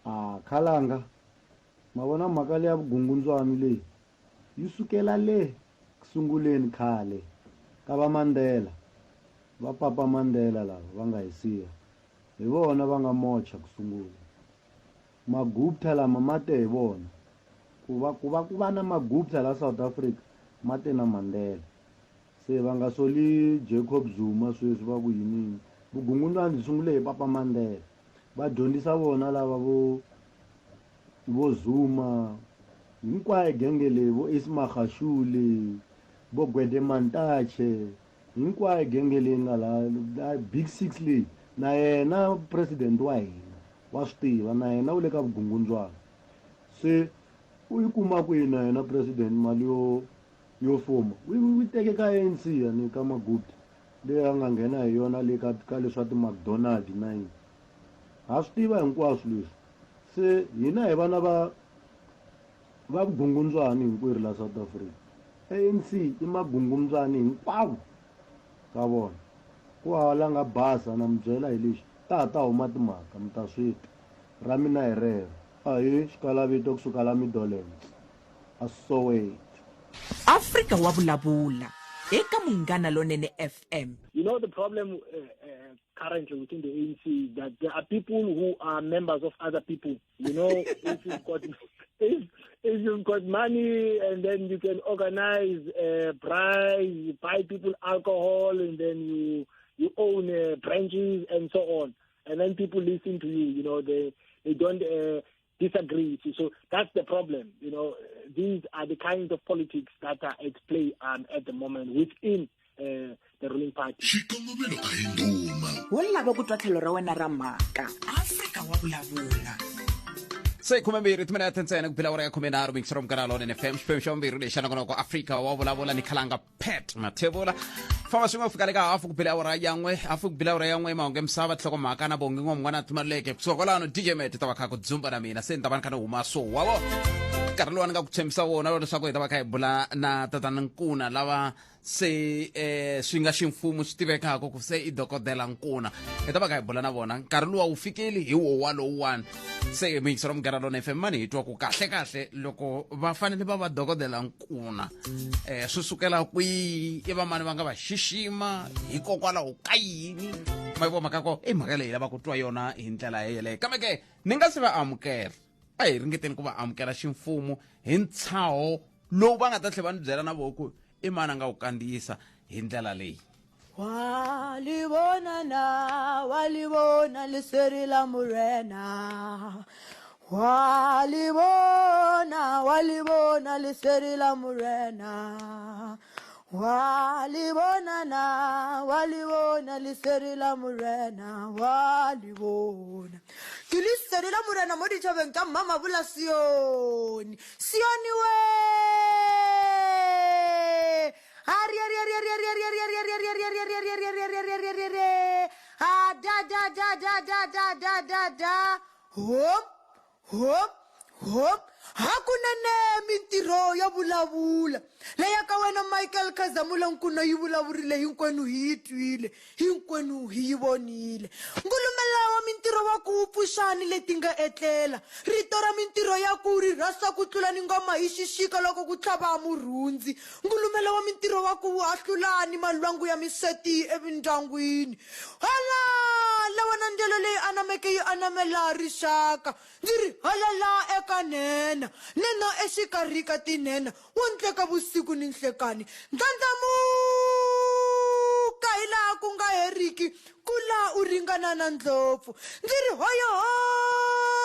A Khalanga, ma vona mhaka leya vugungundzwani leyi yi sukela le kusunguleni khale ka va Mandela. Va Papa Mandela lava va nga hi siya hi vona va nga mocha ku sungula. Magupta lama ma te hi vona. Ku va ku va ku va na Magupta la South Africa ma te na Mandela. Se va nga soli Jacob Zuma sweswi va ku yini yini. Vugungundwani byi sungule hi Papa Mandela. Va dyondzisa vona lava vo vo Zuma hinkwayo genge leyi vo Ace Magashule vo Gwede Mantashe hinkwayo genge leyi nga la big six leyi na yena president wa hina wa swi tiva na yena u le ka vugungundzwana se u yi kuma kwihi na yena president mali yo yo fuma u yi teke ka ANC yani ka Magupta leyi a nga nghena hi yona le ka ka leswa ti-McDonald na yini ha swi tiva hinkwaswo leswi se hina hi vana va va vugungundzwani hinkwerhu la South Africa ANC i magungundzwani hinkwavo ka vona ku hava la nga basa na mi byela hi lexi ta ha ta huma timhaka mi ta swi twa ra mina hi rero ahee xikalavito kusuka la Midolens a Soweto. Afrika wa vulavula eka Munghana Lonene FM. You know the problem currently within the ANC is that there are people who are members of other people. You know, if you've got if, if you've got money and then you can organize bribes, buy people alcohol, and then you you own branches and so on, and then people listen to you. You know, they they don't disagree with you. So that's the problem. You know, these are the kinds of politics that are at play at the moment within the ruling party. Xikongomelo a hi ndhuma. Wo lava ku twa tlhelo ra wena ra mhaka. Afrika wa vulavula. Se khumembirhi timinete ntsena ku bila awara ya khumenharhu mixero munghana lonene fm xiphemu xa vumbirhi lexi xa nongonoko afrika wa vulavula ni khalanga pat mathebula famba swin'we ku fika le ka hafu ku bila awara ya n'we hafu ku bila awara ya n'we mahungu ya misava tinhlokomhaka na bongi n'wa mun'wana timaleke kusuka kwalano dj met ta va kha ku dzumba na mina se ni ta va ni kha ni huma so wavo nkarhi lowu a ni nga ku tshembisa wona leswaku hi ta va kha hi bula na tatana nkuna lava se eh, swi nga ximfumo swi tivekaka ku se i dokodela nkuna hi ta va kha hi bula na vona nkarhi luwa wu fikeli hi wo walowuwani se muyingiseri wa munghana lona fm mani hi twa ku kahle kahle loko va fanele va va dokodela nkuna eh, swi sukela kwihi i vamani va nga va xixima hikokwalaho ka yini ma yi vo mhaka ko i mhaka leyi lava ku twa yona hi ndlela yeleyo kambe ke ni nga se va amukela a hi ringeteni ku va amukela ximfumo hi ntshaho lowu va nga ta tlhela va ni byela na vona ku i mani a nga wu kandziyisa hi ndlela leyi Wa li bona na, wa li bona lesedi la Morena. Wa li bona, wa li bona lesedi la Morena. Wa li bona na, wa li bona lesedi la Morena, wa li bona. Ke lesedi la Morena mo dithabeng tša Mmamabola Sione. Sione we! Ha da da da da da da da da da hom hom hom hakunene mintirho ya vulavula leya ka wena Michael Khazamula Nkuna yi vulavurile hinkwenu hi yi twile hinkwenu hi yi vonile. Ngulumela wa mintirho wa ku wu pfuxa ni leti nga etlela. Rito ra mintirho ya ku ri rhasa ku tlula ni ngoma hi xixika loko ku tlhava murhundzi. Ngulumela wa mintirho wa ku wu hahlula ni malwangu ya miseti emindyangwini. Halala wena ndyelo leyi anameke yi anamela rixaka. Ndzi ri halala eka nhenha, nhenha exikarhi ka tinhenha. Wo ndleka vusiku ni nhlekani. Ndlandlamuka hilaha ku nga heriki, kula u ringana na ndlopfu. Ndzi ri hoyohoyo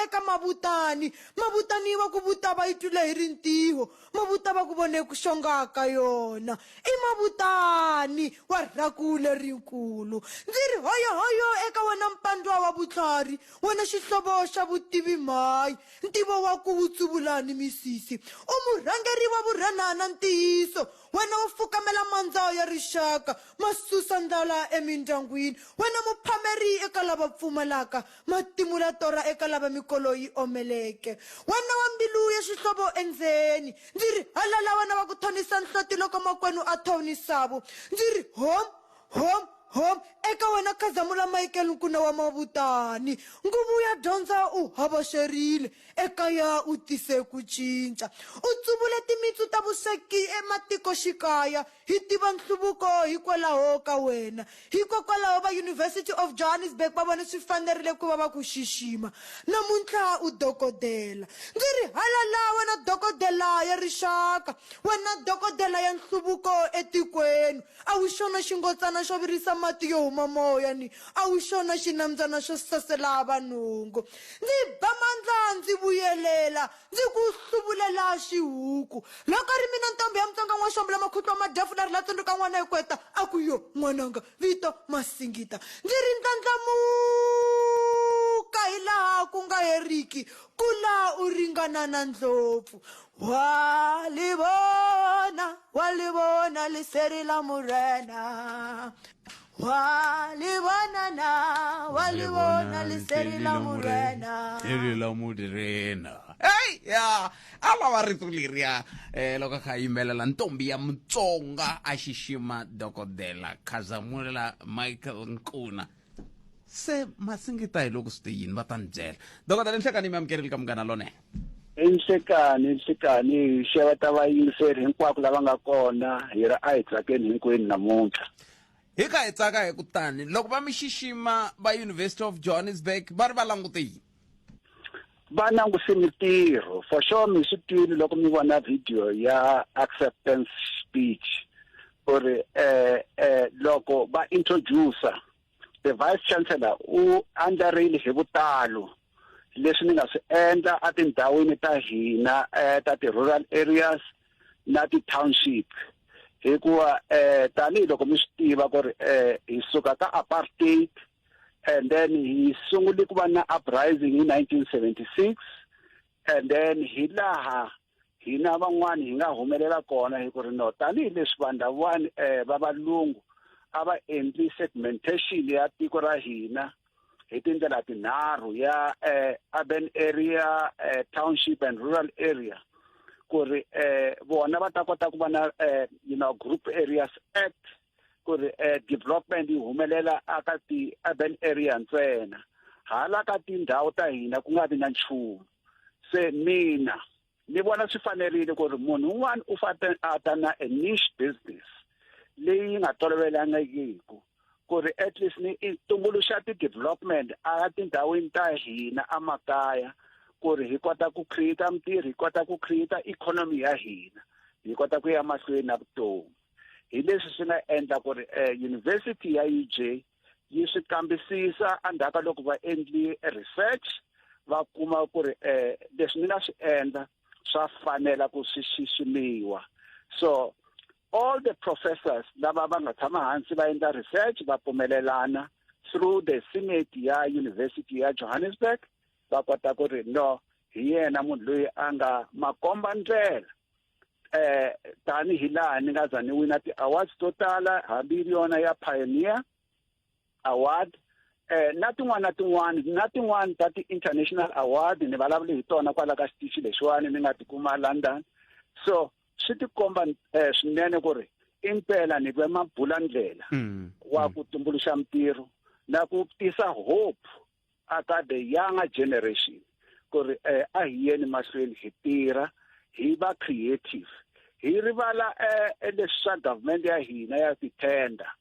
eka mavutani, mavutani va ku vuta va yi twile hi rintiho, mavuta va ku vone ku xonga ka yona. I mavutani wa rhaku lerinkulu. Ndzi ri hoyohoyo eka wena mpandwa wa vutlhari, wena xihlovo xa vutivi mhayi. Ntivo wa ku wu tsuvula ni misisi. U murhangeri wa vurhena na ntiyiso. Wena u fukamela mandza ya rixaka, ma susa ndlala emindyangwini. Wena muphameri eka lava pfumalaka, ma timula torha eka lava mikolo yi omeleke. Wena wa mbilu ya xihlovo endzeni, ndzi ri halala wena wa ku thonisa nhloti loko makwenu a thonisavu. Ndzi ri hom, hom, hom eka wena Khazamula Michael Nkuna wa Mavutani nguvu ya dyondza u havaxerile ekaya u tise ku cinca u tsuvule timitsu ta vusweki ematikoxikaya hi tiva nhluvuko hikwalaho ka wena hikokwalaho va University of Johannesburg va vone swi fanerile ku va va ku xixima namuntlha u dokodela ndzi ri halala wena dokodela ya rixaka wena dokodela ya nhluvuko etikweni a wu xona xingotsana xo virisa mati yo huma moya ni a wu xona xinambyana xo sasela vanhungu ndzi ba mandla ndzi vuyelela ndzi ku hluvulela xihuku loko ri mina ntombi ya mutsonga n'waxombo lamakhutlu wa madyafu la ri la tsundzuka n'wana hi kweta a ku yo n'wananga vito masingita ndzi ri ndlandlamuka hi laha ku nga heriki kula u ringana na ndlopfu wa li vona wa li vona liseri la murena wa li vona na wa li vona liseri la murena leri la murena hey ya a lava rito leriya um loko a kha a yimbelela ntombi ya mutsonga a xixima dokodela khazamula michael nkuna se masingita hi loko swi te yini va ta ni byela dokodela nhlekani mi amukerile ka munghana lonene Inhlekani inhlekani hi xeweta vayingiseri hinkwako lava nga kona hi ri a hi tsakeni hinkwenu namuntlha hi ka hi tsaka hi kutani loko va mi xixima va University of Johannesburg va ri va langute yini va languse mitirho for sure mi swi twile loko mi vona video ya acceptance speech ku ri eh eh loko va introducer the vice chancellor u andlarile hi vutalo leswi ni nga swi endla etindhawini ta hina eh, ta ti-rural areas na ti-township hikuva eh tanihiloko mi swi tiva ku ri eh hi suka ka apartheid and then hi sungule ku va na uprising hi 1976 and then hi laha hina van'wani hi nga humelela kona hi ku ri no tanihileswi vanhu lavawani um va valungu a va endli segmentation ya tiko ra hina hi tindlela tinharhu ya eh, urban area eh, township and rural area ku ri eh, vona va ta kota ku va na eh, you know group areas act ku ri eh, development yi humelela aka ti-urban area ntsena hala ka tindhawu ta hina ku nga vi na nchumu se mina ni vona swi fanerile ku ri munhu un'wana u fanele a ta na a niche business leyi nga tolovelangiku ku ri at least ni tumbuluxa ti-development a tindhawini ta hina emakaya ku ri hi kota ku create mintirho hi kota ku create economy ya hina hi kota ku ya mahlweni na vutomi hi leswi swi nga endla ku ri eh, university ya UJ yi swi kambisisa endzhaku ka loko va endli research va kuma ku ri eh leswi ni nga swi endla swa fanela ku swi xiximiwa so all the professors lava va nga tshama hansi va endla research va pfumelelana through the senate ya university ya Johannesburg va kota ku ri no hi yena munhu loyi a nga makomba ndlela eh tani hi laha ni nga za ni wina ti-awards to tala hambi yona ya pioneer award eh na tin'wana na tin'wana na tin'wana ta ti-international award ni vulavule hi tona kwala ka xitichi lexiwani ni nga tikuma London so swi tikomba eh, swinene ku ri impela ni ve mabulandlela mm, wa mm. ku tumbuluxa mintirho na ku tisa hope aka the younger generation ku ri eh, a hi yeni mahlweni hi tirha hi va creative hi rivala eh, eh leswi swa government ya hina ya ti-tender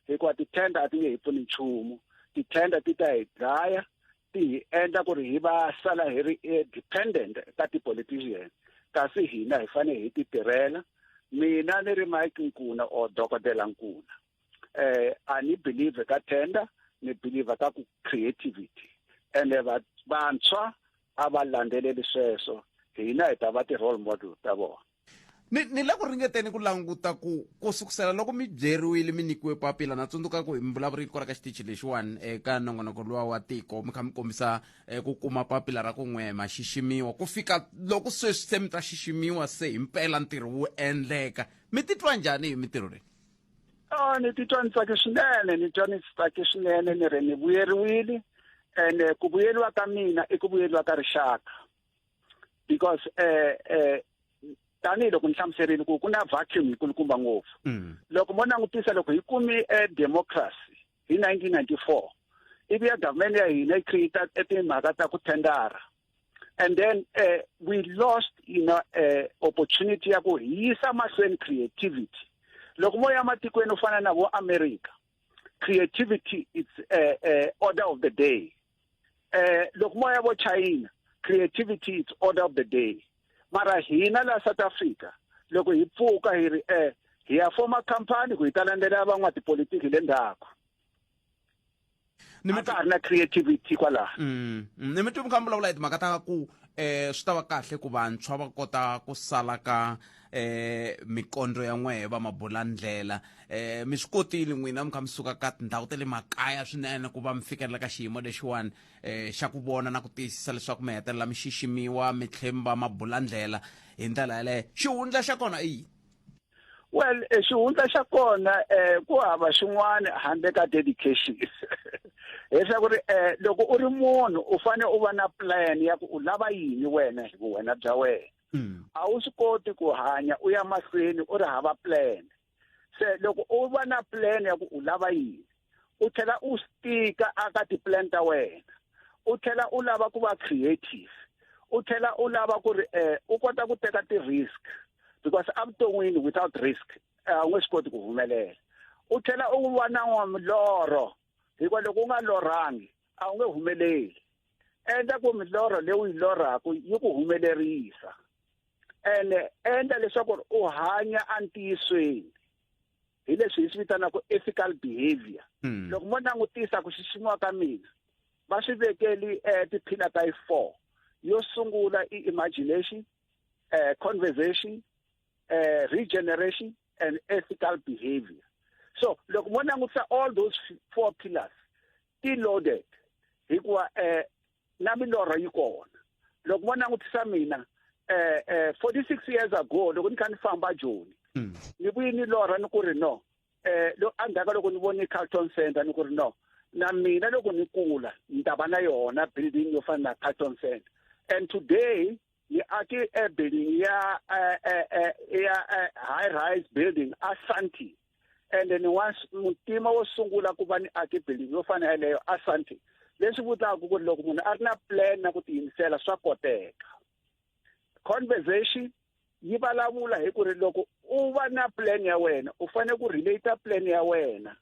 hikuva ti-tender a ti nge hi pfuni nchumu ti-tender ti ta hi dlaya ti hi endla ku ri hi va sala hi ri eh, dependent ka ti-politician kasi hina hi fanele hi ti tirhela mina ni ri Mike Nkuna or dokodela Nkuna eh a ni believe ka tender ni believe ka ku creativity ene vantshwa a va landzeleli sweswo hina hi ta va ti-role model ta vona ni ni le ku ringeteni ku languta ku ku sukusela loko mi byeriwile mi nyikiwe papila na tsundzuka ku mi vulavurile kwala ka xitichi lexiwani eka nongonoko luwa wa tiko mi kha mi kombisa eh, ku kuma papila ra ku n'we ma xiximiwa ku fika loko sweswi se mi ta xiximiwa se himpela ntirho wu endleka mi titwa njhani hi mintirho leyi Oh, ni titwa ni tsake swinene ni twa ni tsake swinene ni ri ni vuyeriwile ene ku vuyeriwa ka mina i ku vuyeriwa ka rixaka because eh eh tanihiloko ni hlamuserile ku ku na vacuum yikulukumba ngopfu mm. loko mo langutisa loko hi kumi e democracy hi 1994 ivi ya government ya hina yi create timhaka ta ku tendara and then we lost you know opportunity ya ku hi yisa mahlweni creativity loko mo ya matikweni u fana na vo America creativity is order of the day loko mo ya vo China creativity is order of the day mara hina la South Africa loko hi pfuka hi ri hi ya forma company ku hi ta landzela van'watipolitiki le ndzhaku ni a ka ha ri na creativity kwalaho ni mi twi mi kha mi vulavula hi timhaka ta ku swi ta va kahle ku vantshwa va kota ku sala ka mikondlo ya n'wehe va mabulandlela mi swi kotile n'wina mi kha mi suka ka tindhawu ta le makaya swinene ku va mi fikelela ka xiyimo lexiwani xa ku vona na ku tiyisisa leswaku mi hetelela mi xiximiwa mi tlhe mi va mabulandlela hi ndlela yaleyo xihundla xa kona i yini well xihundla xa kona ku hava xin'wana handle ka dedication leswaku ri loko u ri munhu u fane u va na plan ya ku u lava yini wena hi vuwena bya wena a wu swi koti ku hanya u ya mahlweni u ri hava plan se loko u va na plan ya ku u lava yini u tlhela u stika aka ti-plan ta wena u tlhela u lava ku va creative u tlhela u lava ku ri u kota ku teka ti-risk because evuton'wini without risk a wu nge swi koti ku humelela u tlhela u va na milorho hikuva loko u nga lorhangi a wu nge humeleli endla ku milorho leyi u yi lorhaku yi ku humelerisa ene endla leswaku u hanya entiyisweni hi leswi hi swi vitanaka ethical behavior loko mo langutisa ku xiximiwa ka mina va swi vekeli tiphila ta yi 4 yo sungula i imagination conversation regeneration and ethical behavior so loko mo langutisa all those 4 pillars ti loaded hikuva na milorho yi kona loko mo langutisa mina 46 years ago loko ni kha ni famba Joni ni vuyi ni lorha ni ku ri no lo endzhaku loko ni vone Carlton Center ni ku ri no na mina loko ni kula ni ta va na yona building yo fana na Carlton Center and today ni ake a building ya high rise building a Sandton and then once mutima wo sungula ku va ni ake building yo fana yaleyo a Sandton leswi vulaka ku ri loko munhu a ri na plan na ku tiyimisela swa koteka conversation yi vulavula hi ku ri loko u va na plan ya wena u fanele ku relate plan ya wena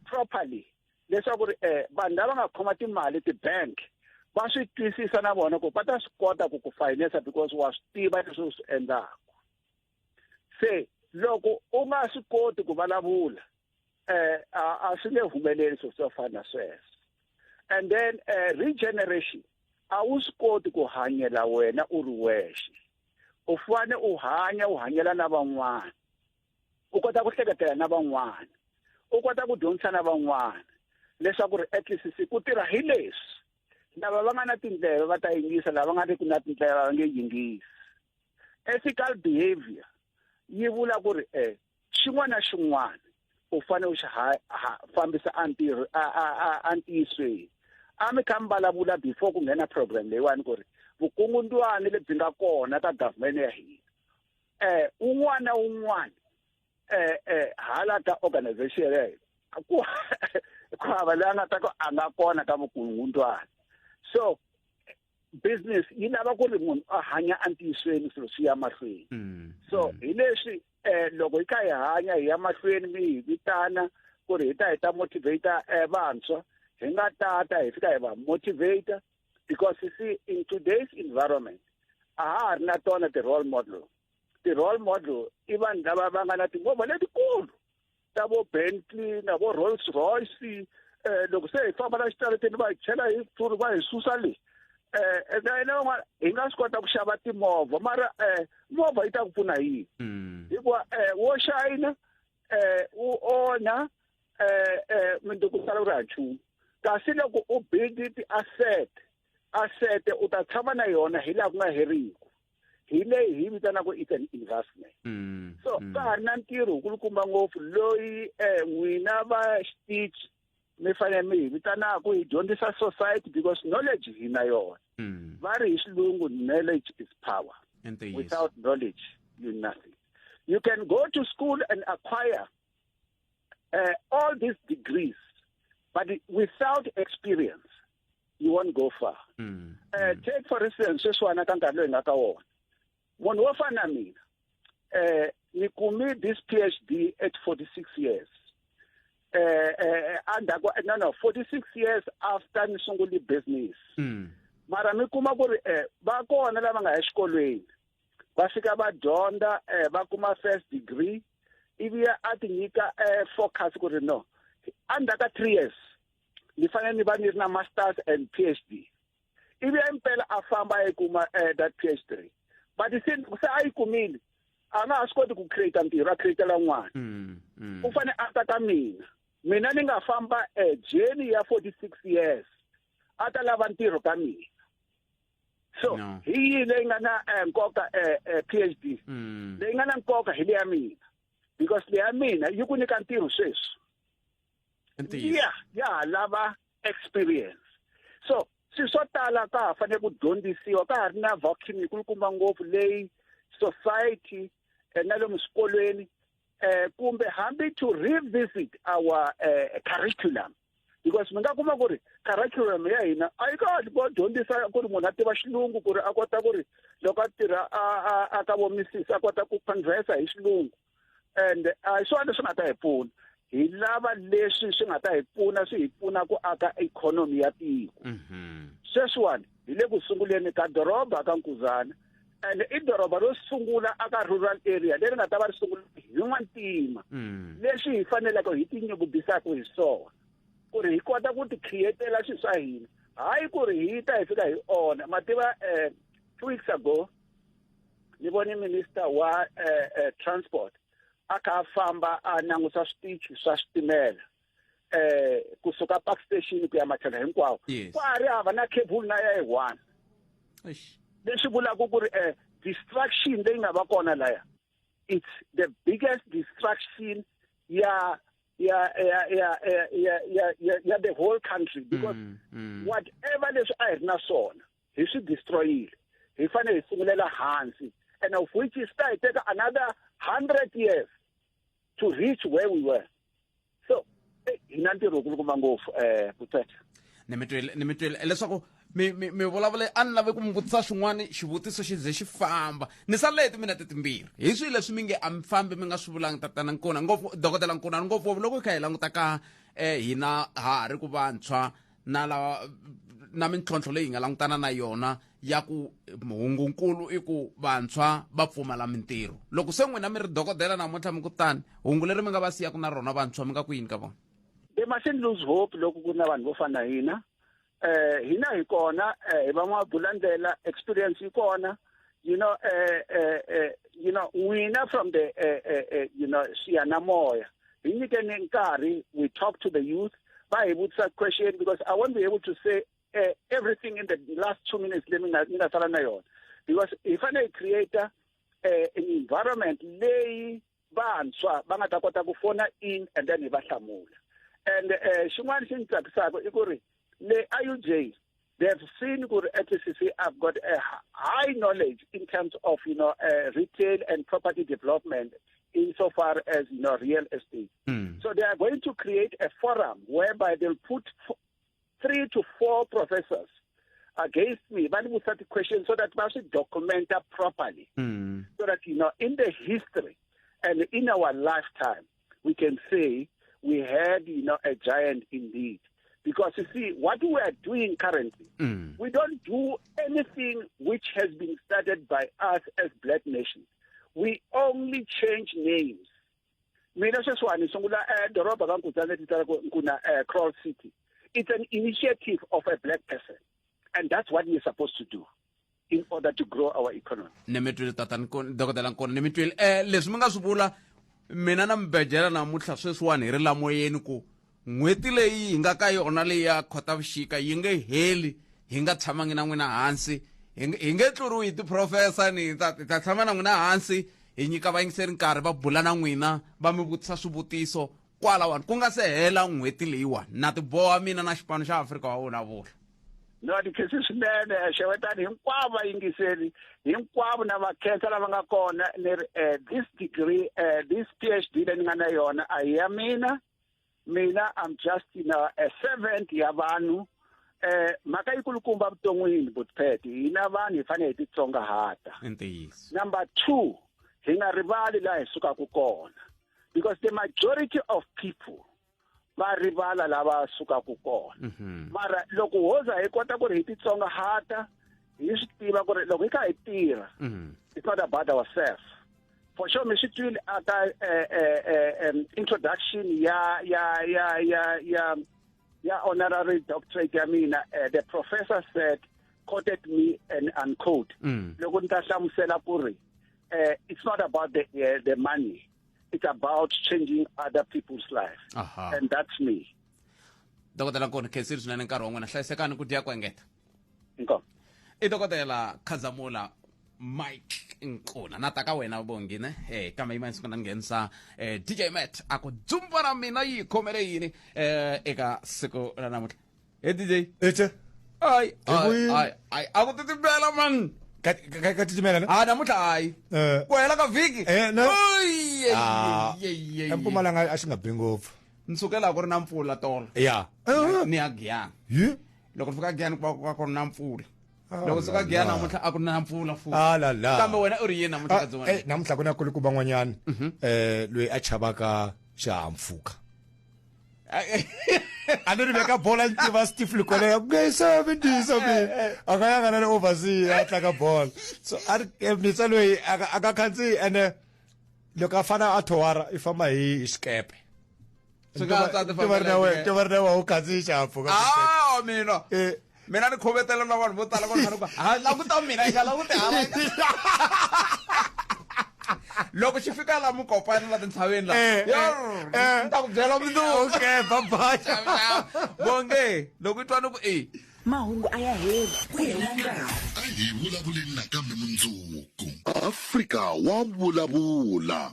properly leswaku ri vanhu lava nga khoma timali ti-bank va swi twisisa na vona ku va ta swi kota ku ku finance because wa swi tiva leswi u swi endlaka se loko u nga swi koti ku vulavula a swi nge humeleli swilo swo fana na sweswo and then regeneration a wu swi koti ku hanyela wena u ri wexe u fane u hanya u hanyela na van'wana u kota ku hleketela na van'wana u kota ku dyondzisa na van'wana leswaku ri at least ku tirha hi leswi lava va nga na tindleve va ta yingisa lava nga ri ku na tindleve va nge yingisi ethical behavior yi vula ku ri xin'wana na xin'wana u fanele u xi fambisa entiyisweni a mi kha mi vulavula before ku nghena program leyiwani ku ri vukungundwani lebyi nga kona ka government ya hina un'wana na un'wana hala ka organization ya hina ku hava leyi a nga ta ku a nga kona ka vukungundwani so business yi lava ku ri munhu a hanya entiyisweni swilo swi ya mahlweni so hi leswi loko hi kha hi hanya hi ya mahlweni mi hi vitana ku ri hi ta motivate vantshwa hi nga tata hi fika hi va motivate because you see in today's environment a ha ha ri na tona ti-role model ti-role model i vanhu lava va nga na timovha letikulu ta vo Bentley na vo Rolls Royce loko se hi famba la xitarateni va hi chela hi tshuri va hi susa le na hina van'wana hi nga swi kota ku xava timovha mara movha yi ta ku pfuna yini hikuva wo xayina u onha mundzuku sala u ri ha nchumu kasi loko u build ti-asset asset u ta tshama na yona hi laha ku nga heriki hi leyi hi vitanaka it's an investment so ka ha ri na ntirho wukulukumba ngopfu loyi n'wina va xitichi mi fanele mi hi vitanaka hi dyondzisa society because knowledge hi na yona va ri hi xilungu knowledge is power without knowledge you nothing you can go to school and acquire all these degrees But without experience you won't go far. Take for instance sweswiwana ka nkarhi loyi hi nga ka wona, munhu wo fana na mina, ni kume this PhD at 46 years. Endzhaku, no, 46 years after ni sungule business. Mara mi kuma ku ri va kona lava nga ya exikolweni, va fika va dyondza, va kuma first degree, ivi a ti nyika focus ku ri no, endzhaku ka 3 years ni fanele ni va ni ri na masters and PhD. Ivi impela a famba a yi kuma that PhD, but se se a yi kumile, a nga ha swi koti ku create ntirho, a createla n'wana. U fane a ta ka mina, mina ni nga famba journey ya 46 years, a ta lava ntirho ka mina. So No. hi yihi leyi nga na nkoka? PhD leyi nga na nkoka hi leya mina, because leya mina yi ku nyika ntirho sweswi. Ntiyiso. Ya ya ha lava experience. So swilo swo tala ka ha fanele ku dyondzisiwa, ka ha ri na vacuum yikulukumba ngopfu leyi society na lomu swikolweni, kumbe hambi to revisit our curriculum, because mi nga kuma ku ri curriculum ya hina a yi kahle ku dyondzisa ku ri munhu a tiva xilungu, ku ri a kota ku ri loko a tirha a ka vo misisi a kota ku conversa hi xilungu, and a hi swona leswi nga ta hi pfuna. Hi lava leswi swi nga ta hi pfuna, swi hi pfuna ku aka ikhonomi ya tiko. Sweswiwani hi le ku sunguleni ka doroba ka Nkuzana, and i doroba ro sungula aka rural area leri nga ta va ri sungula hi n'wantima. Leswi hi faneleke hi tinyungubyisaka hi swona, ku ri hi kota ku ti createla swilo swa hina, hayi ku ri hi ta hi fika hi onha. Ma tiva, 2 weeks ago ni vone minister wa transport a kha a famba a langusa switichi swa switimela, kusuka Park Station ku ya matlhelo hinkwawo. Kwa ha ri hava na cable na ya yi one. Leswi vulaka ku ri distraction leyi nga va kona laya, it's the biggest distraction ya the whole country, because whatever leswi a hi ri na swona hi swi destroyile. Hi fanele hi sungulela hansi, and of which is ta hi teka another 100 years to reach where we were. So hi na ntirho wukulukumba ngopfu, Butete. Ni mi twile leswaku mi vulavule. A ni lave ku mi vutisa xin'wana xivutiso, xi ze xi famba. Ni sale timinete timbirhi. Hi swihi leswi mi nge a mi fambi mi nga swi vulangi, tatana Nkuna, ngopfu dokodela Nkuna, ngopfu loko hi kha hi languta ka hina ha ha ri ku vantshwa na lava na mintlhontlho leyi hi nga langutana na yona ya ku hungunkulu i ku vantshwa va pfumala mintirho? Loko se n'wina mi ri dokodela namuntlha, mi ku tani, hungu leri mi nga va siyaka na rona vantshwa, mi nga ku yini ka vona? They mustn't lose hope loko ku ri na vanhu vo fana na hina. Hina hi kona, hi van'wabulandlela, experience yi kona. N'wina from the swiyanimoya, hi nyikeni nkarhi, we talk to the youth, va hi vutisa question, because I won't be able to say everything in the last 2 minutes leyi mi nga sala na yona, because hi fanele hi create an environment leyi vantshwa va nga ta kota ku fona in and then hi va hlamula. And xin'wana xi ni tsakisaka i ku ri le IUJ, they have seen ku ri at least I've got a high knowledge in terms of retail and property development insofar as real estate. So they are going to create a forum whereby they'll put 3 to 4 professors against me, but we start the question so that we should document that properly, so that in the history and in our lifetime we can say we had a giant indeed. Because you see what we are doing currently, we don't do anything which has been started by us as black nations. We only change names. Mina sweswiwani sungula doroba ka Nkuzana leri vitaniwaka Nkuna Crawl City. It's an initiative of a black person. And that's what we're supposed to do in order to grow our economy. Ni mi twile, tata Nkuna, dokodela Nkuna, ni mi twile. Leswi mi nga swi vula, mina na mibejela namuntlha sweswiwani hi ri lamoyeni ku n'hweti leyi hi nga ka yona leyi ya Khotavuxika yi nge heli hi nga tshamangi na n'wina hansi, hi nge tluriwi hi tiprofesa, ni hi ta tshama na n'wina hansi, hi nyika vayingiseri nkarhi va bula na n'wina, va mi vutisa swivutiso kwalawani ku nga se hela n'hweti leyiwani. Na tiboha mina na xipano xa Afrika wa vona vula. No, ni khensi swinene, xewetani hinkwavo vayingiseri hinkwavo na vakhensa lava nga kona. Ni ri this degree, this PhD leyi ni nga na yona a hi ya mina. Mina I'm just you know, a servant ya vanhu. Mhaka yikulukumba vuton'wini butpet, hina vanhu hi fanele hi titsongahata. Ntiyiso. Number 2, hi nga rivali laha hi sukaka kona, because the majority of people va rivala lava sukaka kona. Mara loko ho za hi kota ku ri hi titsongahata, hi swi tiva ku ri loko hi kha hi tirha, it's not about ourselves. For sure, mi swi twile aka introduction ya ya ya ya ya ya honorary doctorate ya mina, the professor said, quoted me and unquote, loko ni ta hlamusela ku ri it's not about the money, it's about changing other people's life. And that's me. Dokotela Nkuna, khensile swinene nkarhi wa n'wina, hlayisekani ku dya ku engeta. Inkomu. I dokotela Khazamula Mike Nkuna. Na ta ka wena Bongi ne, kambe yima siku na nghenisa DJ Matt a ku dzumba ra mina yi khomele yini eka siku ra namuntlha. He DJ. Ece. Ai, Hi ai, vuyile. ai, ai, a ku titimela man. Ka ka ka titimela ne? Ah, namuntlha ai. Ku hela ka vhiki. Ne? Oi, Ah, ye, ye, ye. eMpumalanga a xi nga bi ngopfu. Ni sukela ku ri na mpfula tolo. Ya. Ni ya Giyani. Yi? Loko ni fika Giyani ku va ku ri na mpfula. Ah, Loko suka la, Giyani la. namuntlha a ku ri na mpfula futhi. Ah, la, la. Kambe wena u ri yini namuntlha Ah, ka dzunga? namuntlha ku na kulukumba n'wanyana, loyi a chavaka xihahampfhuka. A ni ri veka bola ni tiva Steve Likole ya ku nge savi ndisa mina. A nga yanga na le overseas a tlanga bolo. So a ri Mnitsa loyi a nga khandziyi ene loko a fana a thowara i famba hi xikepe. Swi nga antswa a ti Tiva ri na fambela wena, hi tiva ri na wena u khandziyi xihahampfhuka. Ah, mina. Mina ni khovetela na vanhu vo tala va ri ku, ha languta mina, yi nga languti hala. Loko xi fika la Mokopane la tintshaveni la. Yo, ni ta ku byela mundzuku. Okay, bye bye. Bonge, loko i twa ni ku e. Mahungu a ya heli, ku hela nkarhi. A hi vulavuleni nakambe mundzuku. Afrika wa vulavula.